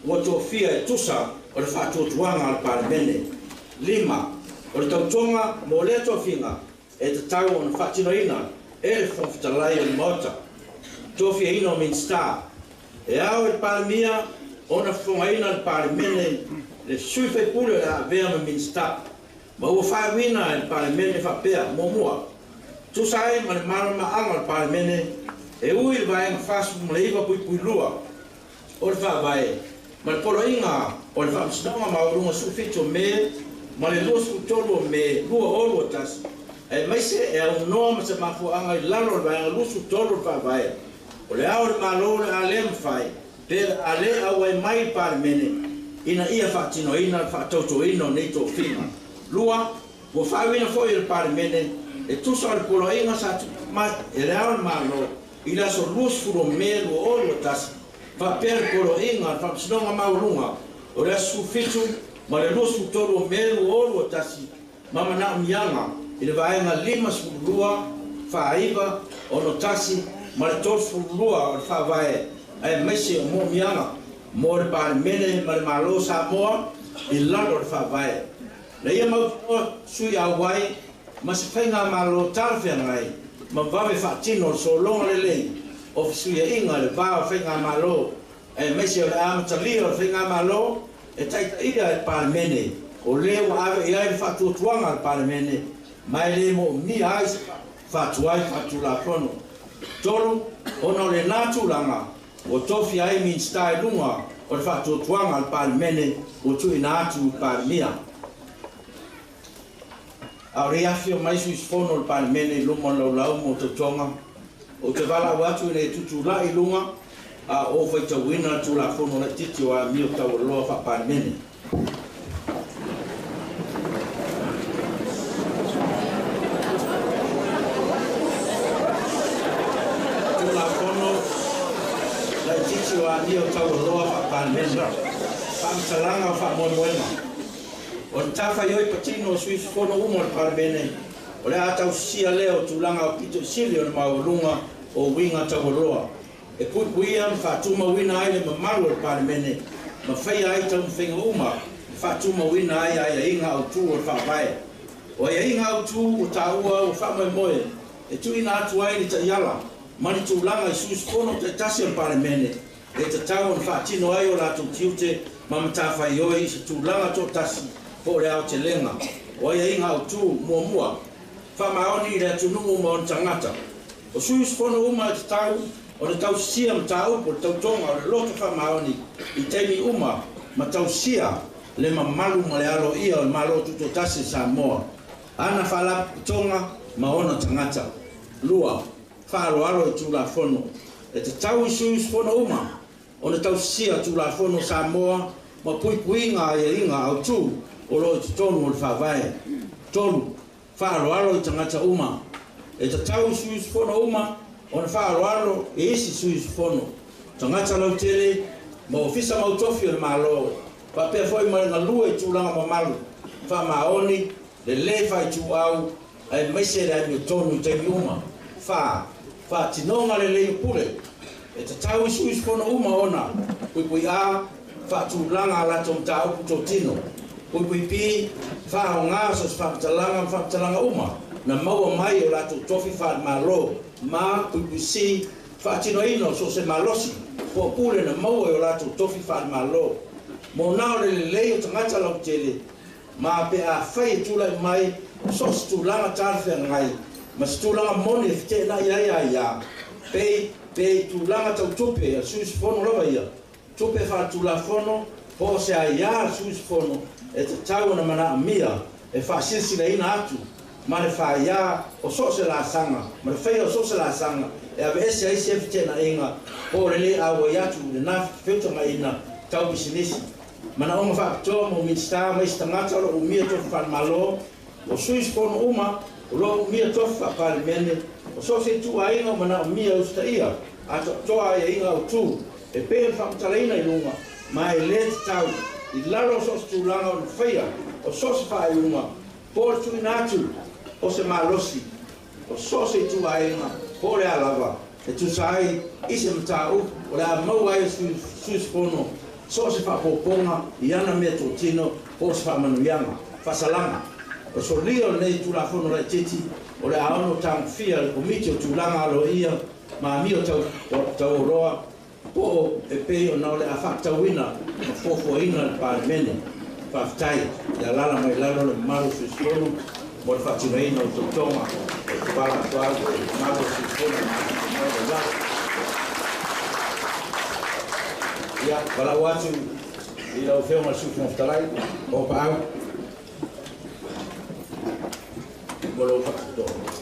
ua tofia e tusa o le faatuatuaga a le Palemene. 5. O le tautoga mo lea tofiga e tatau ona faatinoina e le Fofoga Fetalai o le Maota. Tofiaina o Minisita. E ao i le Palemia ona fofogaina le Palemene le sui faipule o le a avea ma Minisita ma ua faaiuina e le Palemene faapea: Muamua, tusa ai ma le malamalamaaga o le Palemene e ui i le vaega 49 puipui 2 o le Faavae ma le Poloaiga o le Faamasinoga Maualuga 17 o Me ma le 23 o Me 2021 aemaise e aunoa ma se mafuaaga i lalo o le vaega 23 o le Faavae o le Ao o le Malo o le a lē mafai pe o le a lē auai mai le Palemene ina ia faatinoina le faatautoina o nei tofiga. Lua, ua faaiuina foi e le Palemene e tusa o le poloaiga sa tuuina mai e le Ao o le Malo i le aso 20 o Me 2021 faapea le Poloaiga a le Faamasinoga Maualuga o le aso 17 ma le 23 o Me 2021 ma manaomiaga i le vaega 52, 49, 61 ma le 32 o le Faavae aemaise o moomiaga mo le Palemene ma le Malo Samoa i lalo o le Faavae. Na ia mautinoa sui auai ma se faigamalo talafeagai ma vave faatino le sologa lelei o fesuiaiga i le va o faigamalo aemaise o le amatalia o le faigamalo e taitaia e le Palemene o lē ua ave i ai le faatuatuaga a le Palemene ma e lē moomia ai se faatuai faaletulafono. Tolu, ona o lenā tulaga ua tofia ai Minisita i luga o le faatuatuaga a le Palemene ua tuuina atu i le Palemia. A o le i afifio mai sui usufono o le Palemene i luma o le laulau mo tautoga, ou te valaau atu ina ia tutulai i luga a o ou faitauina le Tulafono Laitiiti o Amio Taualoa Faa-Palemene. Tulafono Laitiiti o Amio Taualoa Faa-Palemene, Faamatalaga o Faamoemoega. O le matafaioi patino o sui usufono uma o le Palemene, o le a tausisia lea o tulaga aupito i sili ona maualuga o uiga taualoa e puipuia ma faatumauina ai le mamalu o le Palemene Ma faia ai taumafaiga uma e faatumauina ai aiaiga autū o le Faavae. O aiaiga autū ua taua ua faamoemoe e tuuina atu ai le taiala ma ni tulaga i sui usufono taitasi o le Palemene e tatau ona faatino ai o latou tiute ma matafaioi i se tulaga toatasi po o le aotelega. O aiaiga autū muamua, faamaoni i le atunuu ma ona tagata. O sui usufono uma e tatau ona tausisia mataupu o le tautoga o le loto faamaoni i taimi uma ma tausia le mamalu ma le aloaia o le Malo Tutoatasi o Samoa, ana faalapotopotoga ma ona tagata. 2. Faaaloalo i Tulafono. E tatau i sui usufono uma ona tausisia Tulafono o Samoa ma puipuiga aiaiga autū o loo i totonu o le Faavae. 3. Faaaloalo i tagata uma. E tatau i sui usufono uma ona faaaloalo i isi sui usufono, tagata lautele ma ofisa mautofi o le Malo, faapea foi ma le galue i tulaga mamalu, faamaoni, le lē faituau, aemaise le amiotonu i taimi uma. 4. Faatinoga lelei o pule. E tatau i sui usufono uma ona puipui A faatulaga a latou mataupu totino, puipui B faaaogā so o se faamatalaga ma faamatalaga uma na maua mai o latou tofi faale-Malo, ma puipui C faatinoina o so o se malosi po o pule na maua i o latou tofi faale-Malo mo na o le lelei o tagata lautele, ma pe afai e tulai mai so o se tulaga talafeagai ma se tulaga moni e feteenai ai aiā pei pe i tulaga tau tupe a le sui usufono lava ia, tupe faaletulafono po o se aiā a le sui usufono e tatau ona manaomia e faasilasilaina atu ma le faiā o so o se laasaga ma le faia o so o se laasaga e aveese ai sia feteenaiga po o le lē auai atu i lenā feutagaiga tau pisinisi. Manaoga faapitoa mo Minisita ma isi tagata o loo umia tofi faale-Malo. O sui usufono uma o loo umia tofi faa-Palemene o so o se ituaiga o manaomia e usitaia atoatoa aiaiga autū e pei ona faamatalaina i luga, ma e lē tatau i lalo o so o se tulaga ona faia o so o se faaiuga po o le tuuina atu o se malosi o so o se ituaiga po o le a lava e tusa ai i se mataupu o le a maua ai e sui usufono so o se faaopoopoga i ana meatotino po o se faamanuiaga. Faasalaga. O solia o lenei Tulafono Laitiiti o le a ono tagofia e le Komiti o Tulaga Aloaia ma Amio Taualoa po o e pei ona o le a faatatauina ma fuafuaina e le Palemene. Faafetai i alaala mai lalo le mamalu o sui usufono mo le faatinoina o tautoga e tupala atu ai le mamalu o sui usufono ma lalo. Ia, valaau atu i lau Afioga i le Sui Fofoga Fetalai, o Paau, mo lou faatotoa.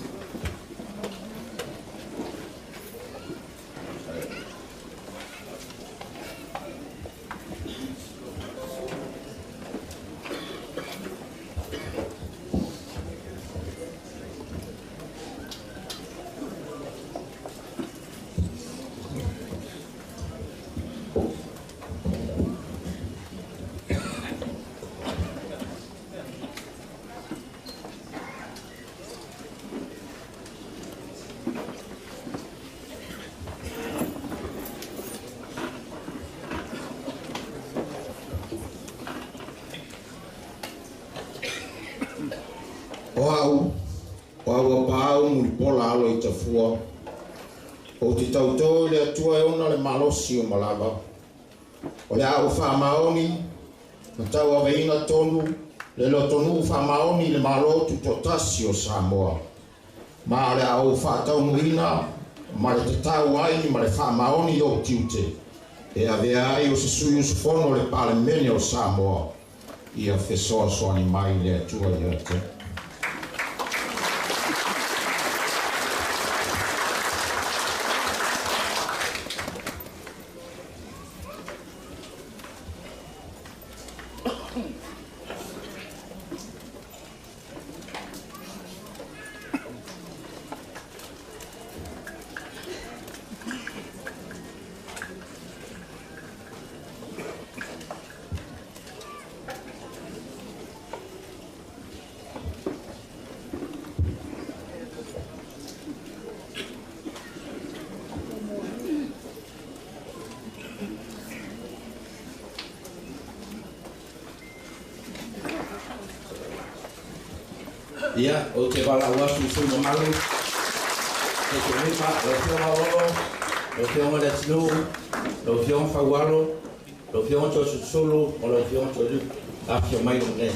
O au, o au Apaau Mulipola alo i Tafua, ou te tautō i le Atua e ona le malosi o malava. O le a ou faamaoni ma tauaveina tonu le lotonuu faamaoni i le Malo Tutoatasi o Samoa. Ma o le a ou faataunuuina ma le tatau ai ma le faamaoni i ou tiute e avea ai o se sui usufono o le Palemene o Samoa, ia fesoasoani mai le Atua ia te au. Ia, ou te valaau atu i sui mamalu, te te lima, lau Afioga Olo, lau Afioga Leatinuu, lau Afioga Faualo, lau Afioga Toeolesulusulu, ma lau Afioga Toelupe, afifio mai lenei.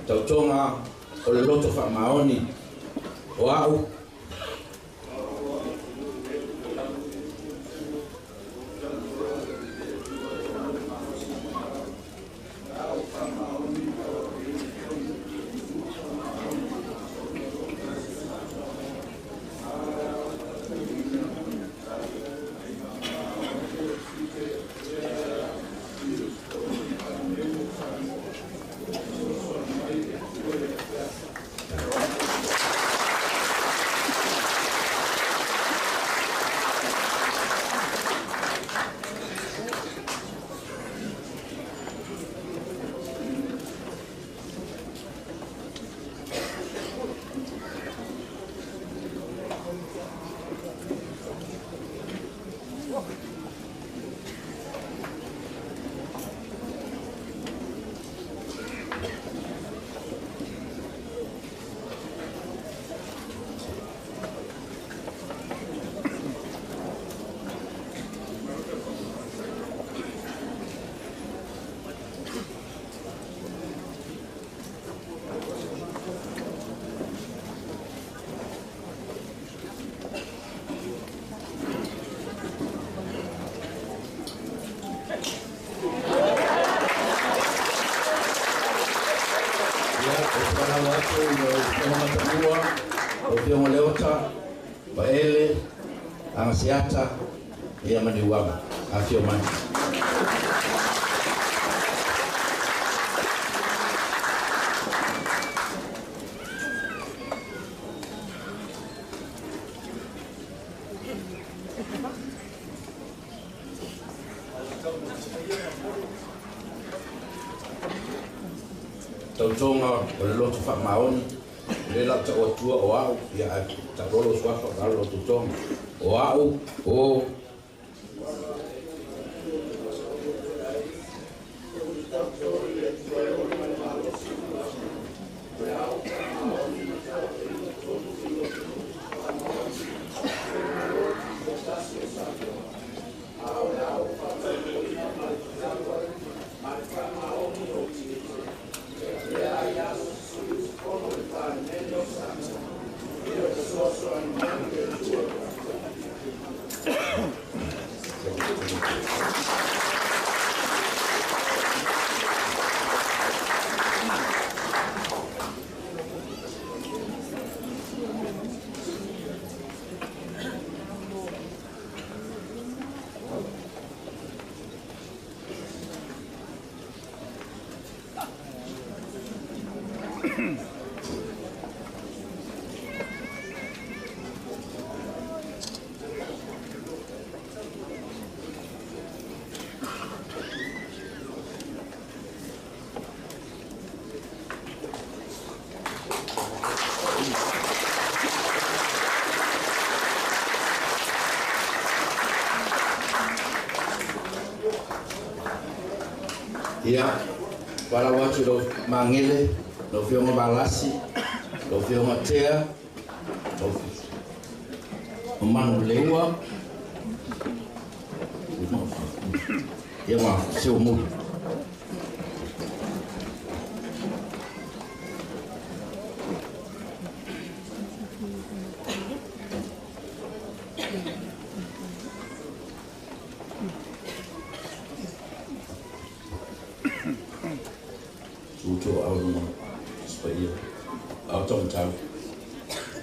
Tautoga o le loto faamaoni o a'u Paele, Agasiata, ia ma Niuava, afio mai. Tautoga o le loto faamaoni, le lau ta'u atua o a'u, ia ae ta'ulolo suafa o alo tautoga o a'u o Ia, valaau atu i lau Magele, lau Afioga Valasi, lau Afioga Tea, lau Manuleua, ia ma Seumuli.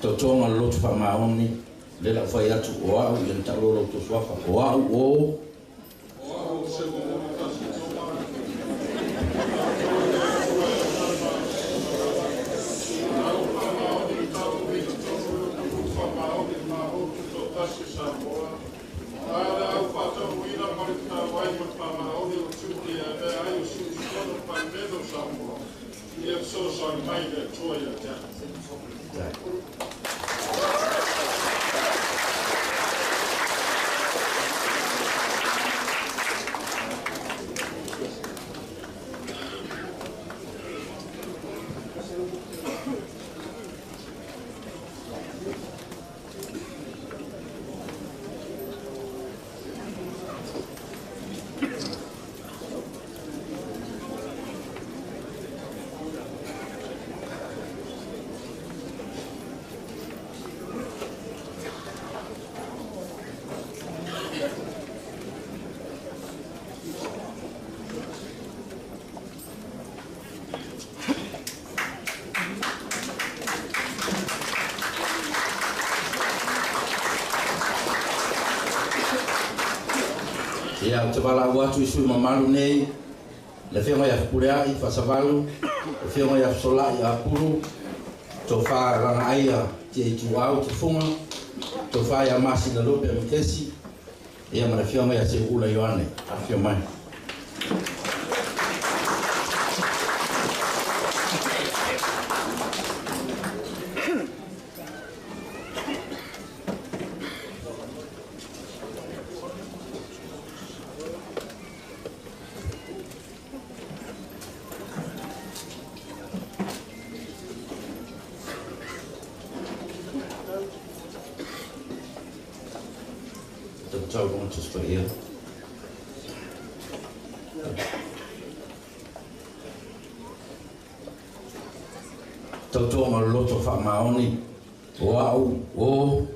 Tautoga le loto faamaoni, le lau fai atu o a'u ia na ta'ulolo tou suafa o a'u o Ia fesoasoani mai le Atua ia te au. Ia, ou te valaau atu i sui mamalu nei, le Afioga ia Fepuleai Faasavalu, le Afioga ia Fesolai Apulu, Tofa Lagaaia Tiaituau Tufuga, Tofa ia Masina Lupe Makesi, ia ma le Afioga ia Seuula Ioane. Afio mai. Tautoga o le loto faamaoni o au o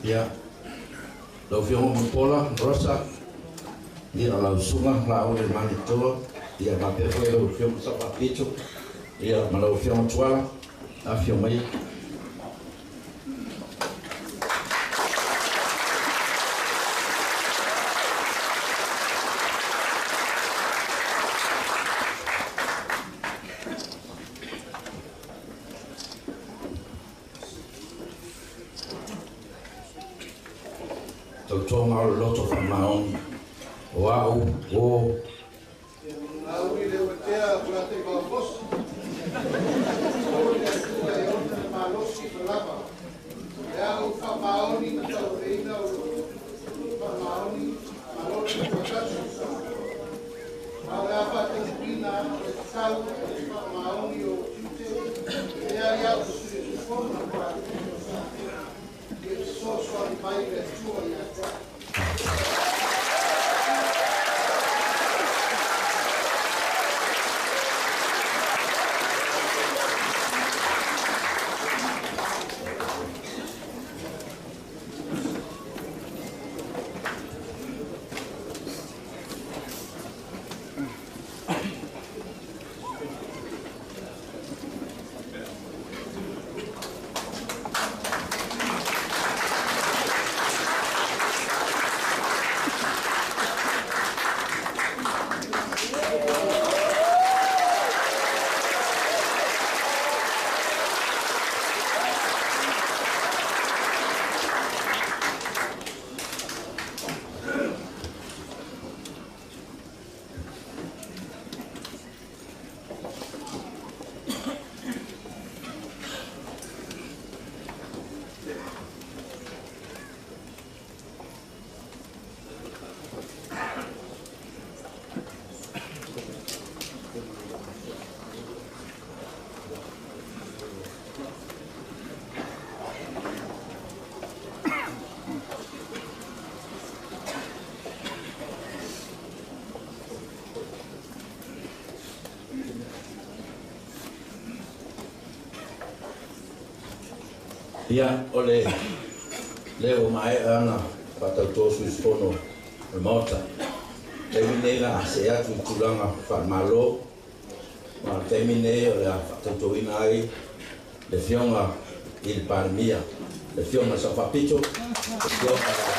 Ia, lau Afioga Mulipola Rosa, ia lau susuga Laau le Manitoa, ia faapea foi lau Afioga Safaapito, ia ma lau Afioga Tuala, afio mai. Tautoga o le loto faamaoni o au o Auri le watea o te vaofosi. O le Atua e ona le malosi ma lava. Le au faamaoni ma tauleina o faamaoni malosi tuatasi o Samoa. Ma o le a faataupina o le tau o le faamaoni o tiute e ai au sui usufono o Palemene o Samoa. Ia fesoasoani mai le Atua ia te au. Ia, o le lea ua maea ana faatautō sui usufono o le Maota. Taimi nei la se atu i tulaga faalemalo, ma le taimi nei o le a faatautōina ai le Afioga i le Palemia, le Afioga i le Sao Faapito, le Afioga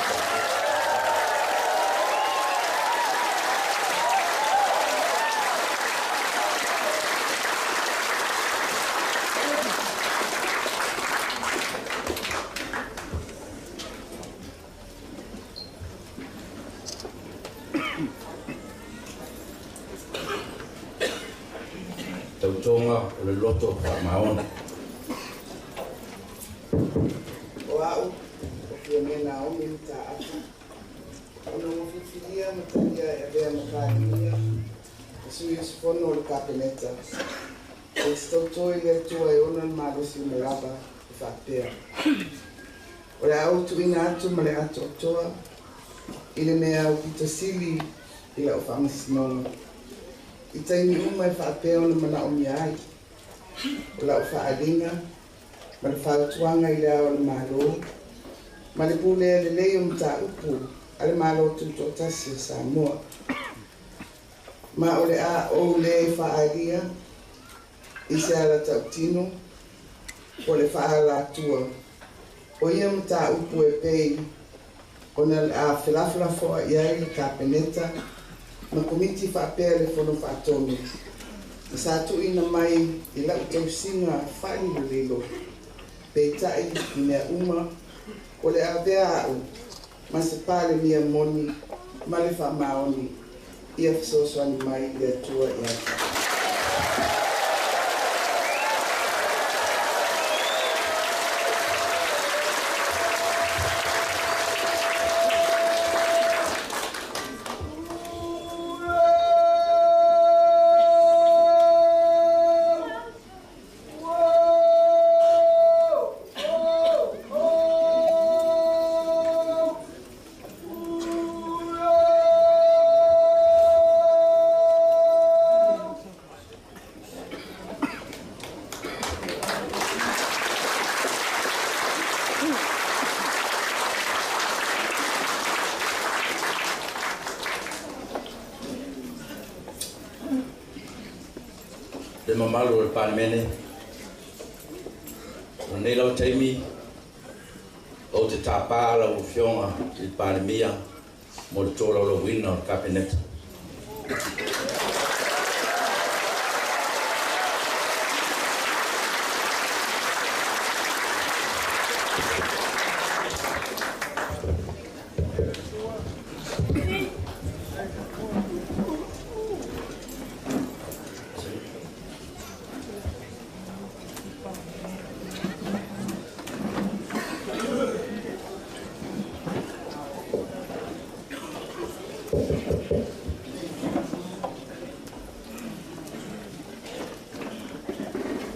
tautoga o le loto faamaoni. O a'u o Fiame Naomi Mataafa, ona ua filifilia ma talia e avea ma Palemia ma sui usufono o le Kapeneta, ou te tautō i le Atua e ona le malosi o malava e faapea. O le a ou tuuina atu ma le atoatoa i le mea au pito sili i lau faamasinoga. I taimi uma e faapea ona manaomia ai. O lau faaliga ma le fautuaga i le ao o le Malo, ma le pulea lelei o mataupu a le Malo Tutoatasi o Samoa. Ma o le a ou lē faaalia i se ala tautino o le faaalatua. O ia mataupu e pei ona le a felafolafoa i ai le Kapeneta ma komiti faapea le fono faatonu. Ma sa tuuina mai i lau tausiga faalilolilo, peitai i mea uma o le avea a'u ma se Palemia moni ma le faamaoni ia fesoasoani mai le Atua ia te. Le mamalu o le Palemene, o lenei lava taimi ou te tāpā lau Afioga i le Palemia mo le tolaulauina o le Kapeneta.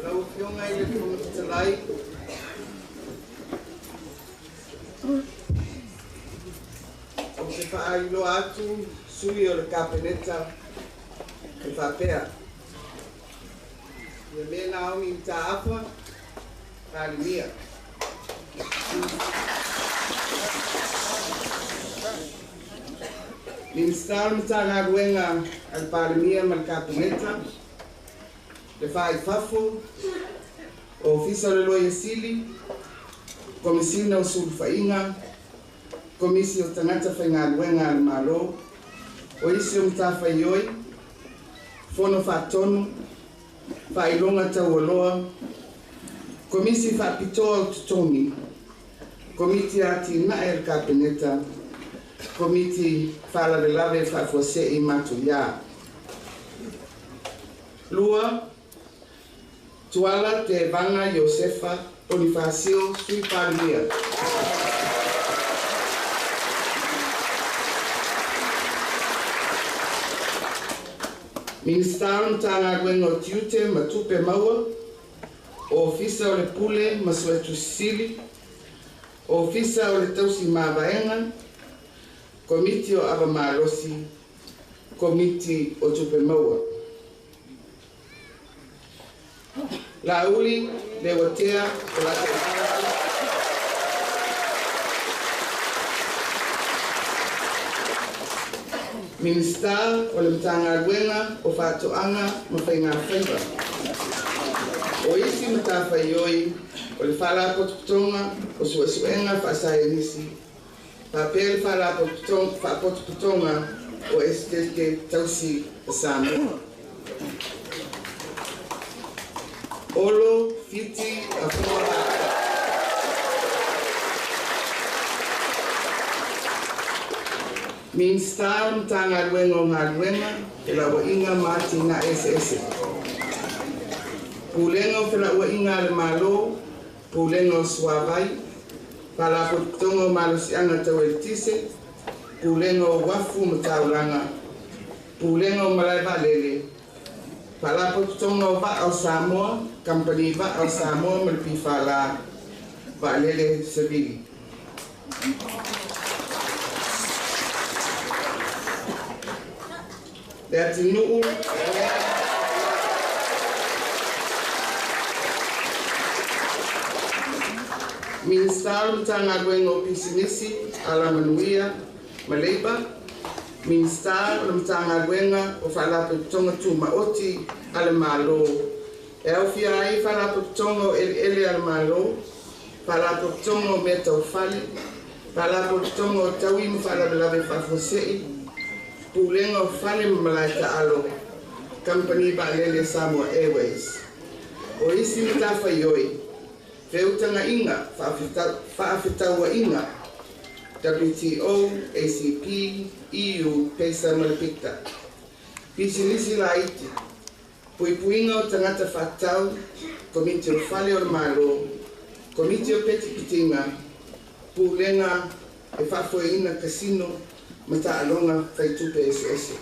Lau Afioga i le Fofoga Fetalai, ou te faailoa atu sui o le Kapeneta e faapea. Fiame Naomi Mataafa, Palemia. Minista o le Matagaluega a le Palemia ma le Kapeneta, le Faaifafo, Ofisa o le Loia Sili, Komisina o Sulufaiga, Komisi o Tagata Faigaluega a le Malo, o isi o Matafaioi, Fono Faatonu, Faailoga Taualoa, Komisi Faapitoa o Totogi, Komiti Atinae a le Kapeneta, Komiti Faalavelave Faafuasei Matuiā. 2. Tuala Tevaga Iosefa Ponifasio, Sui Palemia. Minista o le Matagaluega o Tiute ma Tupe Maua, Ofisa o le Pule ma Suetusi Sili, Ofisa o le Tausi Mavaega, Komiti o Ava Malosi, Komiti o Tupe Maua. Laauli Leuatea Polataivao. Minista o le Matagaluega o Faatoaga ma Faigafaiva. O isi matafaioi o le Faalapotopotoga o Suesuega Faasaienisi, faapea le Faalapotopotoga o Esetete Tausi a Samoa. Olo Fiti Afua. Minista o le Matagaluega o Galuega, Felauaiga ma Atinae Eseese. Pulega o Felauaiga a le Malo, Pulega o Suavai, Faalapotopotoga o Malosiaga Tau Eletise, Pulega o Uafu ma Taulaga, Pulega o Malae Vaalele, Faalapotopotoga o Vaa o Samoa, Kamupani Vaa o Samoa ma le PFL, Vaalele Savili. Le atunuu Minista o le Matagaluega o Pisinisi, Alamanuia ma Leipa, Minista o le Matagaluega o Faalapotopotoga Tumaoti a le Malo, e aofia ai Faalapotopotoga o Eleele a le Malo, Faalapotopotoga o Mea Taufale, Faalapotopotoga o Taui ma Faalavelave Faafuasei, Pulega o Fale ma Malae Taalo, Kamupani Vaalele Samoa Airways. O isi matafaioi, Feutagaiga, Faafetauaiga, WTO, ACP, EU, PESA ma le PICTA. Pisinisi laiti, Puipuiga o Tagata Faatatau, Komiti o Fale o le Malo, Komiti o Petipetiga, Pulega e Faafoeina Kasino ma Taaloga Faitupe Eseese.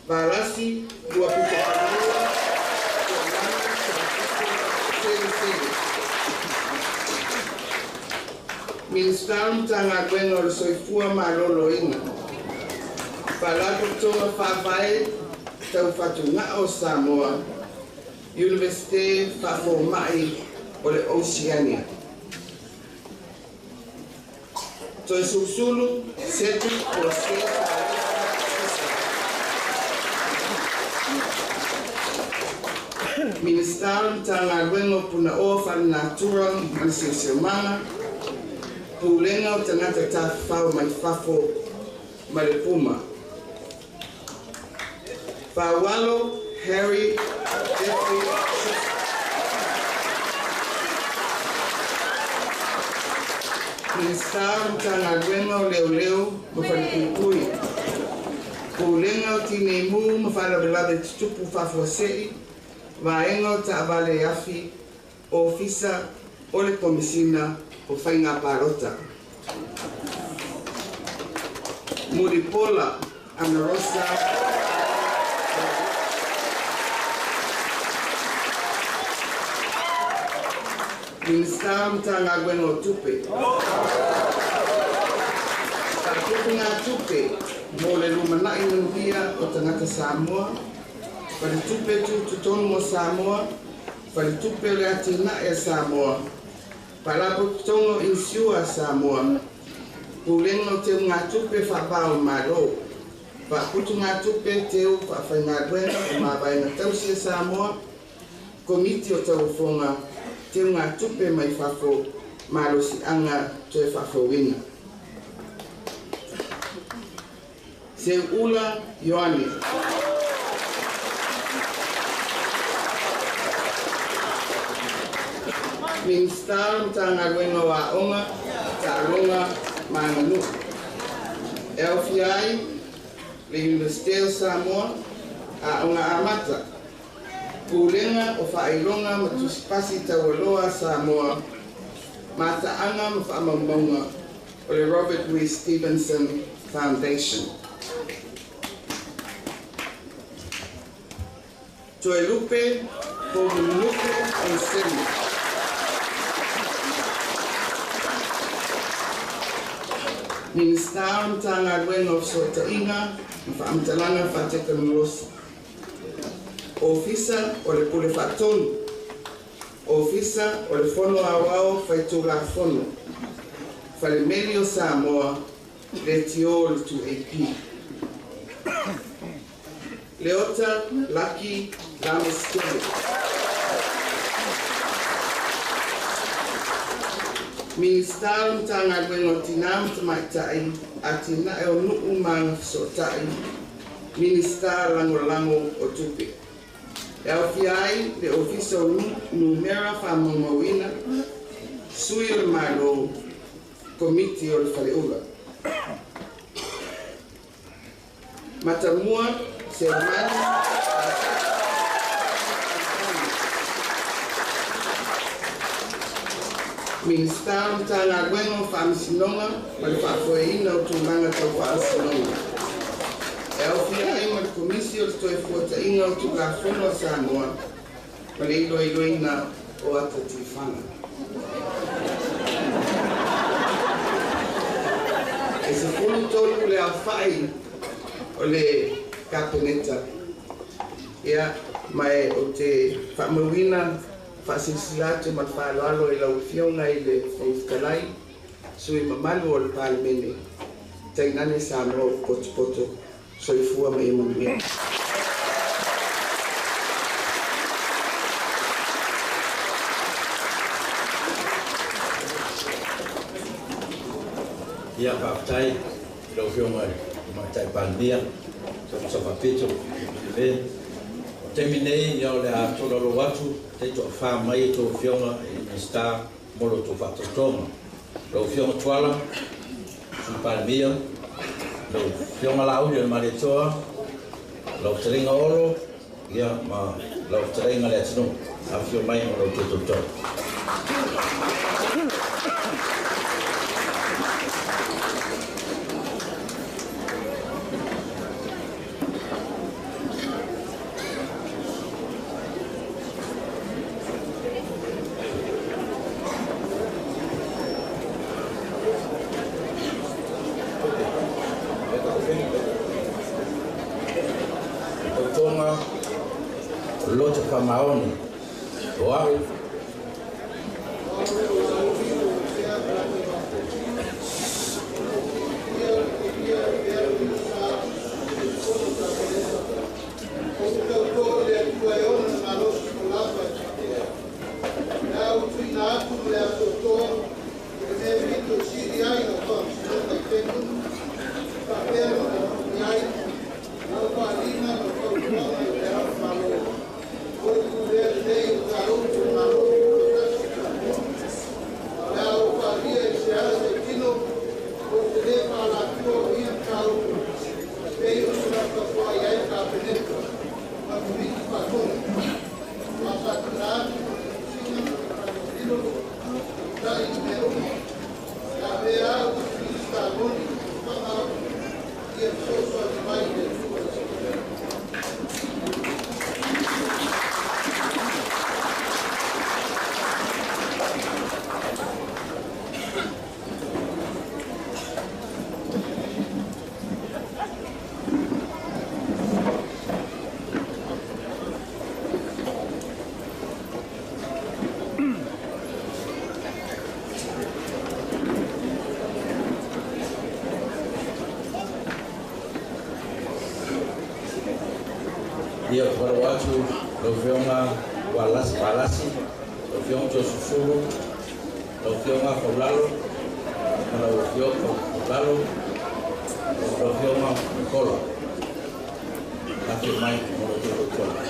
Valasi, Lua Pito Falua, Minista o le Matagaluega o le Soifua Maloloina, Faalapotopotoga Faavae Tau Fatugao o Samoa, Universite Faafomai o le Oceania. Toesulusulu Cedric Jose. Minista o le Matagaluega o Punaoa Faalenatura ma le Siosiomaga, Pulega o Tagata Tafafao mai Fafo ma le Puma. Faualo Harry Jeffrey. Minista o le Matagaluega o Leoleo ma Falepuipui, Pulega o Tineimu ma Faalavelave Tutupu Faafuasei, Vaega o Taavale Afi, Ofisa o le Komisina o Faiga Palota. Mulipola Anarosa. Minista o le Matagaluega o Tupe. Faatupe ngā tupe mo le lumanai manuia o tagata Samoa, Faletupe Tutotonu o Samoa, Faletupe o le Atinae a Samoa, Faalapotopotoga o Insua a Samoa, Pulega o Teu ngā tupe faavao malo, Faaputu ngā tupe teu faafaigaluega o mavaega tausi a Samoa, Komiti o Tauofoga, teu ngā tupe mai fafo, malosiaga toe faafouina. Seuula Ioane. Minista o le Matagaluega o Aoga, Taaloga ma Aganuu. E aofia ai le Universite o Samoa, Aoga Amata, Pulega o Faailoga ma Tusipasi Taualoa a Samoa, Mataaga ma Faamaumauga o le Robert Louis Stevenson Foundation. Toelupe Poumunuku Anselmo. Minista o le Matagaluega o Fesootaiga ma Faamatalaga Faatekonolosi. Ofisa o le Pule Faatonu, Ofisa o le Fono Aoao Faitulafono, Falemeli o Samoa, Leitio o le 2AP. Leota Laki Lameskele. Minista o le Matagaluega o Tinā ma Tamaitai, Atinae o Nuu ma Agafesootai, Minista Lagolago o Tupe. E aofia ai le Ofisa o Numera Faamaumauina, Sui o le Malo, Komiti o le Faleula. Matamua Seumani Minista o Matagaluega o Faamasinoga ma le Faafoeina o Tulaga Tau Faamasinoga. E aofia ai ma le Komisi o le Toefuataiga o Tulafono a Samoa ma le Iloiloina o Ata Tifaga. E 13 le aofai o le Kapeneta. Ia, ma e o te faamauina faasilasila atu ma le faaaloalo i lau Afioga i le Fofoga Fetalai, sui mamalu o le Palemene, tainane Samoa ua potopoto, soifua ma ia manuia. Ia, faafetai i lau Afioga i le Tamaitai Palemia, Sa Faapito, le o taimi nei ia o le a tolaulau atu taitoafā mai e tou afioga i Minisita mo lo outou faatautoga. Lau Afioga Tuala, Sui Palemia, lau Afioga Laauli o le Malietoa, lau Fetalaiga Olo, ia ma lau Fetalaiga Leatinuu, afifio mai mo lo outou tautoga. Tautoga loto faamaoni o au Ia te atu lau Afioga Walasi Palasi, lau Afioga Josefulu, lau Afioga Faulalo, ma lau Afioga Faulalo, lau Afioga Nicola. Afio mai mo lo outou tautoga.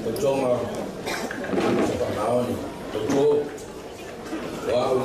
Tautoga faamaoni tauto o au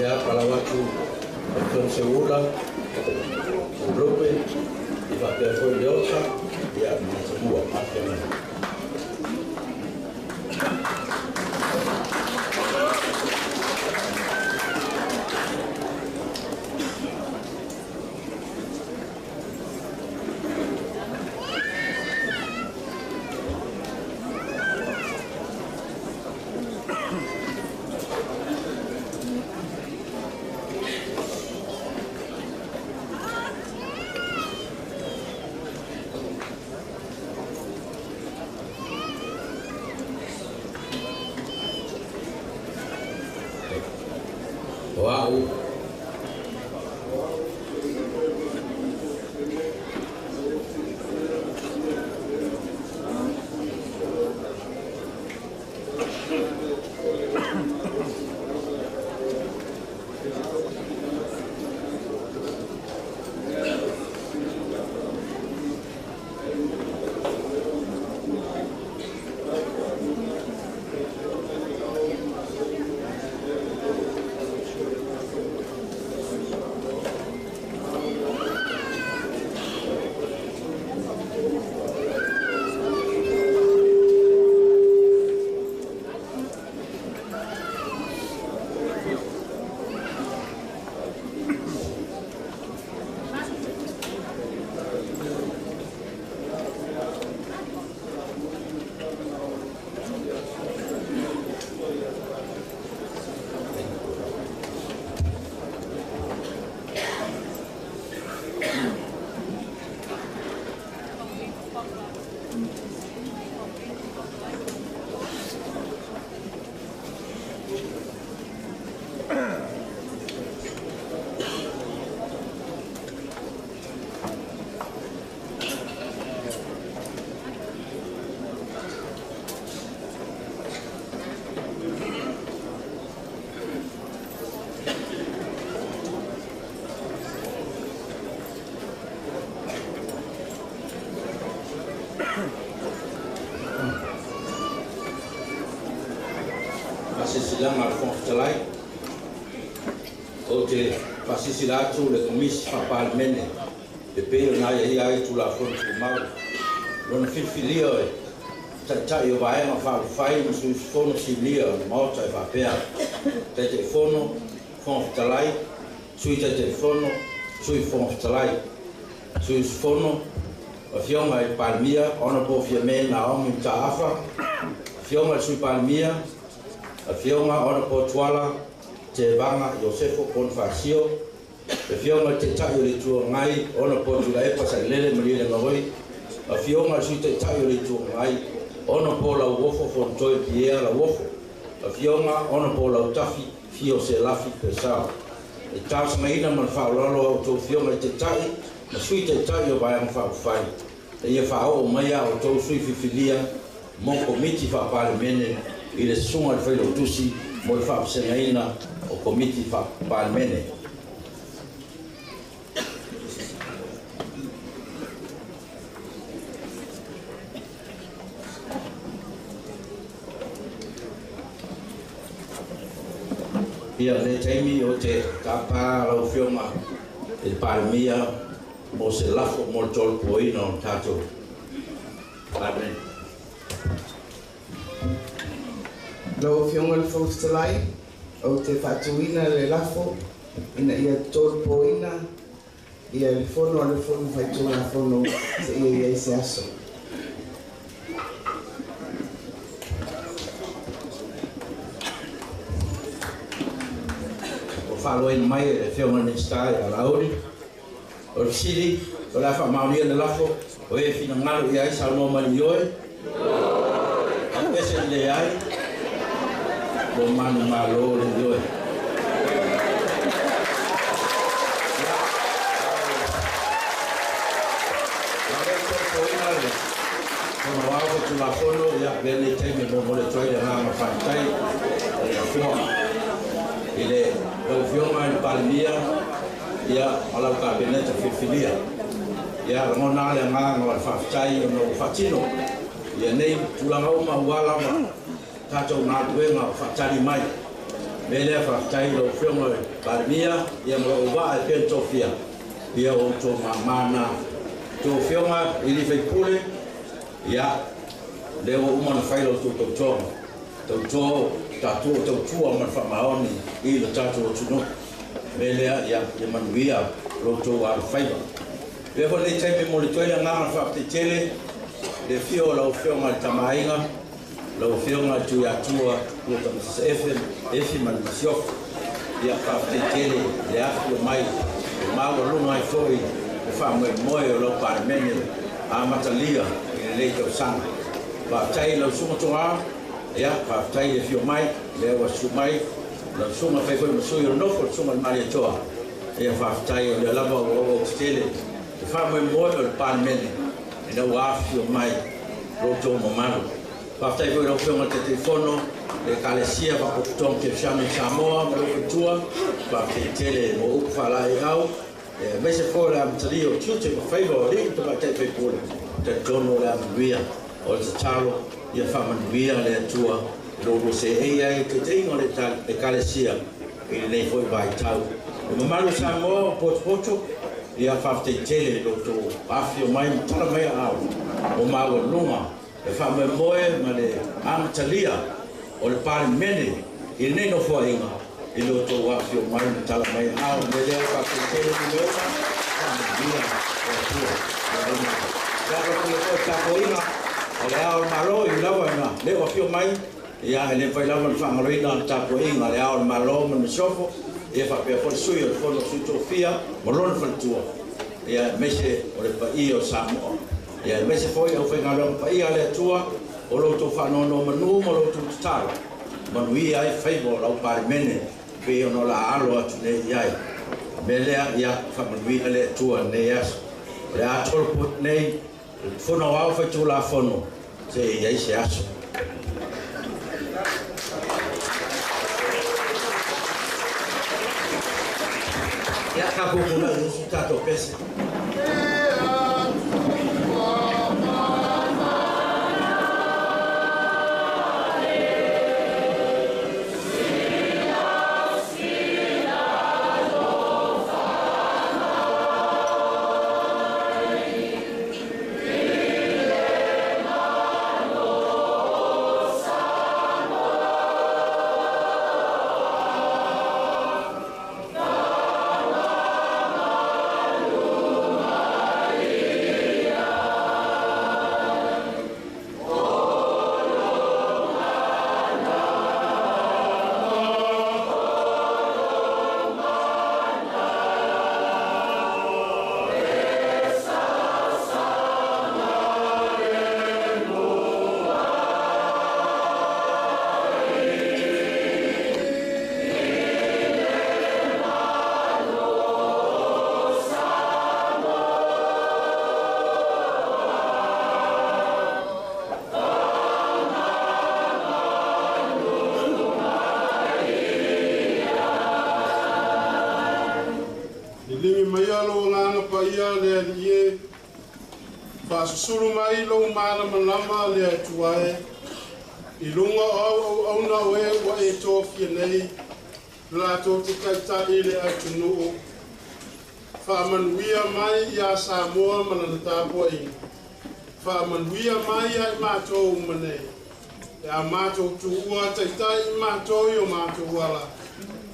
Ia palau atu afioga Seula Lupe i faapea foi le Ota ia ma Matamua. Afioga. O a'u faasisilanga a le Fofoga Fetalai. Ou te faasisila atu le Komisi Faa-Palemene e pei ona aiaia ai Tulafono Tumau lona filifilia e taitai o vaega faaupufai ma sui usufono silia o le Maota e faapea: Taitaifono, Fofoga Fetalai, Sui Taitaifono, Sui Fofoga Fetalai, Sui usufono, Afioga i le Palemia, Honorable Fiame Naomi Mataafa, Afioga i le Sui Palemia, Afioga Honorable Tuala Tevaga Iosefo Ponifasio, Afioga i le Taitai o le Itu Agai, Honorable Tuilaepa Sailele Malielegaoi, Afioga i le Sui Taitai o le Itu Agai, Honorable Lauofo Fonotoe Pierre Lauofo, Afioga Honorable Lautafi Fio Selafi Purcell. E talosagaina ma le faaaloalo a outou afioga i Taitai ma Sui Taitai o Vaega Faaupufai e ia faaoo mai a outou sui filifilia mo Komiti Faa-Palemene i le susuga i le Failautusi mo le faavasegaina o Komiti Faa-Palemene. Ia le taimi o te tapa lau afioga i le Palemia mo se lafo mo le tolopoina o le tatou Palemene. Lau Afioga i le Fofoga Fetalai, ou te faatuina le lafo ina ia tolopoina ia le fono a le Fono Faitulafono seia i ai se aso. Ua faaloaina mai e le Afioga i le Minisita ia Laauli. O le fesili, o le a faamaonia le lafo, o e finagalo i ai saunoa mai le ioe? Apese i leai, ua manumalo le ioe. A o le tolopoina le Fono Aoao Faitulafono, ia avea lenei taimi e momoli atu ai le agaga faafetai o le Nofoa i le lau Afioga i le Palemia ia ma lau Kapeneta filifilia. Ia lagona le agaga o le faafetai ona ua faatino ia nei tulaga uma ua lava tatou galuega o faatali mai Me lea faafetai i lau Afioga i le Palemia ia ma lou vaa e pei ona tofia ia o outou mamā na. Tou Afioga i alii faipule, ia lea ua uma ona fai la outou tautoga, tauto tatou o tautua ma le faamaoni i le tatou atunuu. Me lea ia manuia lo outou alofaiva. Lea foi lenei taimi mo le toe le agaga faafetai tele le afio o lau Afioga i le Tamaaiga, lau Afioga i le Tuiatua Tua Tamasese Efi ma le Masiofo. Ia faafetai tele le afio mai e maualuga ai foi le faamoemoe o lau Palemene amatalia i lenei tausaga. Faafetai i lau Susuga Toga, ia faafetai le afio mai, lea ua susu mai lau Susuga fai foi ma sui o le nofo, le Susuga i le Malietoa. Ia faafetai o lea lava ua auautetele le faamoemoe o le Palemene ina ua afio mai lo outou mamalu. Faafetai foi i lau Afioga i le Taitaifono le Ekalesia Faapotopotoga Kerisiano i Samoa ma lou faletua. Faafetai tele mo upu faalaeiau aemaise foi o le amatalia o tiute ma faiva o alii ma tamaitai faipule. Talitonu o le a manuia. O le tatalo ia faamanuia le Atua i lo oulua seei ai i le taitaiga o le Ekalesia i lenei foi vaitau. Le mamalu o Samoa o potopoto, ia faafetai tele i lo outou afio mai ma tala mai aao o maualuga le faamoemoe ma le amatalia o le Palemene i lenei nofoaiga i lo outou afio mai ma tala mai aao. Le mea lea, faafetai tele i le uma, faamanuia le Atua. Ia alofagia foi le tapuaiga o le Ao o le Malo, i lava ina le o afio mai, ia e le mafai lava ona faagaloina le tapuaiga a le Ao o le Malo ma le Masiofo, ia faapea foi le Sui o le Fono a Sui Tofia ma lona faletua, ia aemaise o le paia o Samoa. Ia aemaise foi aufaigaluega paia a le Atua o lo outou faanonomanu ma lo outou tatalo, manuia ai faiva o lau Palemene pei ona o le a alo atu nei i ai. O le mea lea, ia faamanuia le Atua i lenei aso. O le a tolopo nei le Fono Aoao Faitulafono seia i ai se aso. Ia, tatou tulai e usu tatou pese. Liligi maia lou agaga paia le Alii e, faasusulu mai lou malamalama le Atua e, i luga o au auauna o e ua e tofia nei, latou te taitai le atunuu. Faamanuia mai iā Samoa ma lana tapuaiga. Faamanuia mai ia i matou uma nei. E a matou tuua taitai i matou i o matou ala,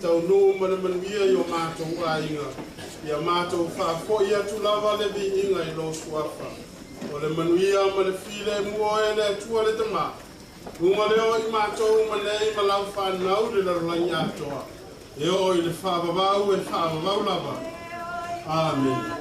taunuu ma le manuia i o matou aiga. Ia matou faafoi atu lava le viiga i lou Suafa. O le manuia ma le filemu o oe le Atua le Tama, luga lea o i matou uma nei ma lau fanau i le lalolagi atoa, e oo i le faavavau e faavavau lava. Amene.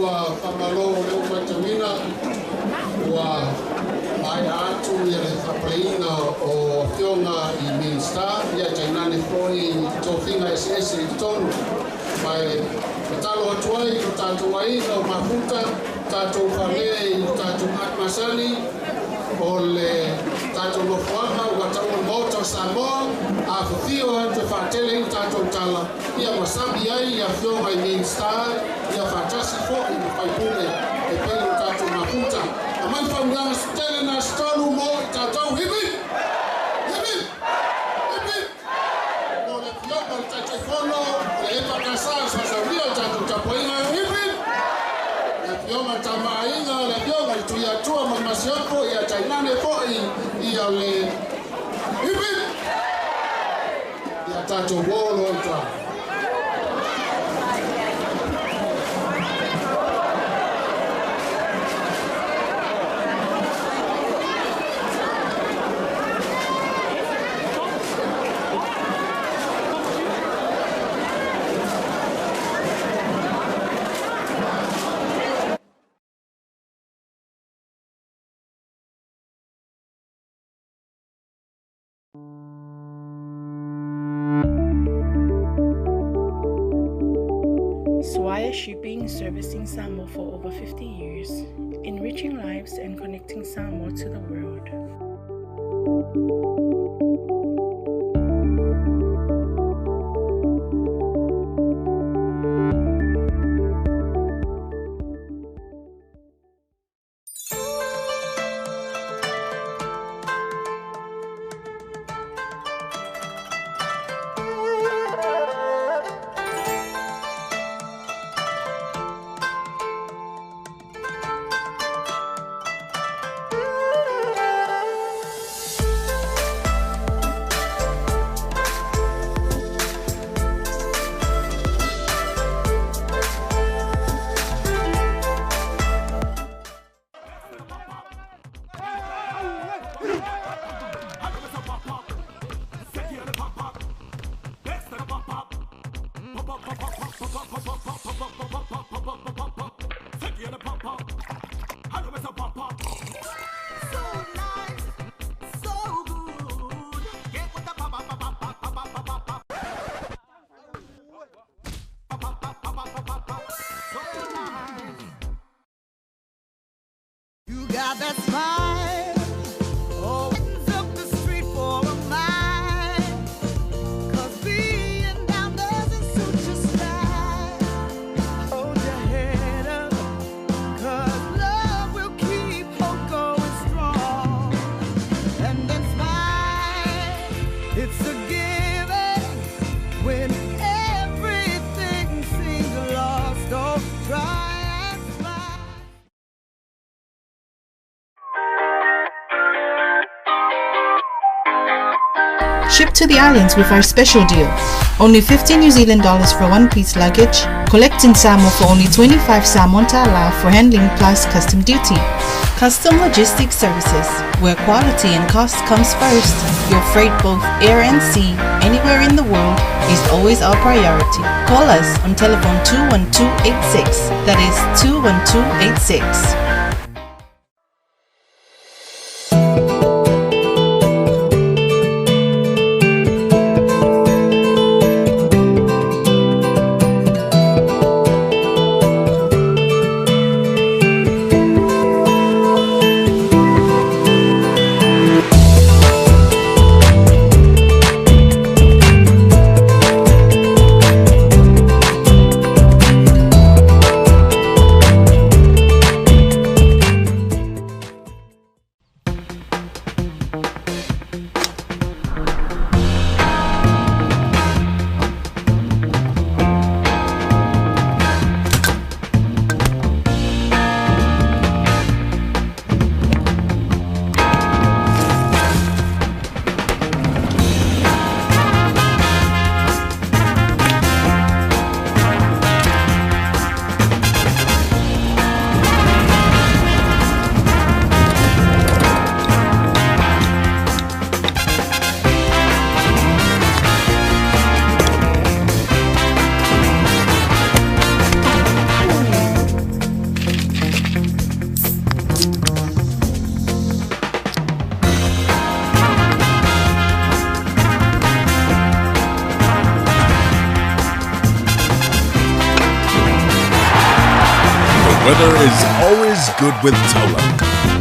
Ua faamalo o lea ua matauina ua maea atu ia le faapaleiga o afioga i Minisita, ia tainane foi tofiga eseese i totonu. Ma e tatalo atu ai i lo tatou aiga o mafuta, tatou fale i lo tatou masani, o le tatou nofoaga ua taua le Maota o Samoa, afifio atu e faatele ai tatou tala, ia masami ai ia afioga i Minisita, ia faatasi foi ma faipule e pei o tatou mafuta. Aumai faamanuiaga tele na se tolu mo i tatou. Hip hip! Hip hip! Hip hip! Mo le afioga o le Taitaifono o le EFKS soasaulia o tatou tapuaiga. Hip hip! Le afioga le Tamaaiga, le afioga le Tuiatua ma le Masiofo, ia tainane foi ia le hip hip! Ia tatou uo loa i tua. Swire Shipping, servicing Samoa for over 50 years, enriching lives and connecting Samoa to the world. You got that smile, oh, up the street for a mile. 'Cause being down doesn't suit your style. Hold your head up, 'cause love will keep hope going strong. And then smile, it's a given when everything seems lost. Oh, try and smile. Ship to the islands with our special deal. Only 15 New Zealand dollars for one piece luggage. Collect in Samoa for only 25 Samoan ta'ala for handling plus custom duty. Custom Logistics Services, where quality and cost comes first. Your freight both air and sea, anywhere in the world, is always our priority. Call us on telephone 21286. That is 21286. Weather is always good with Tullow.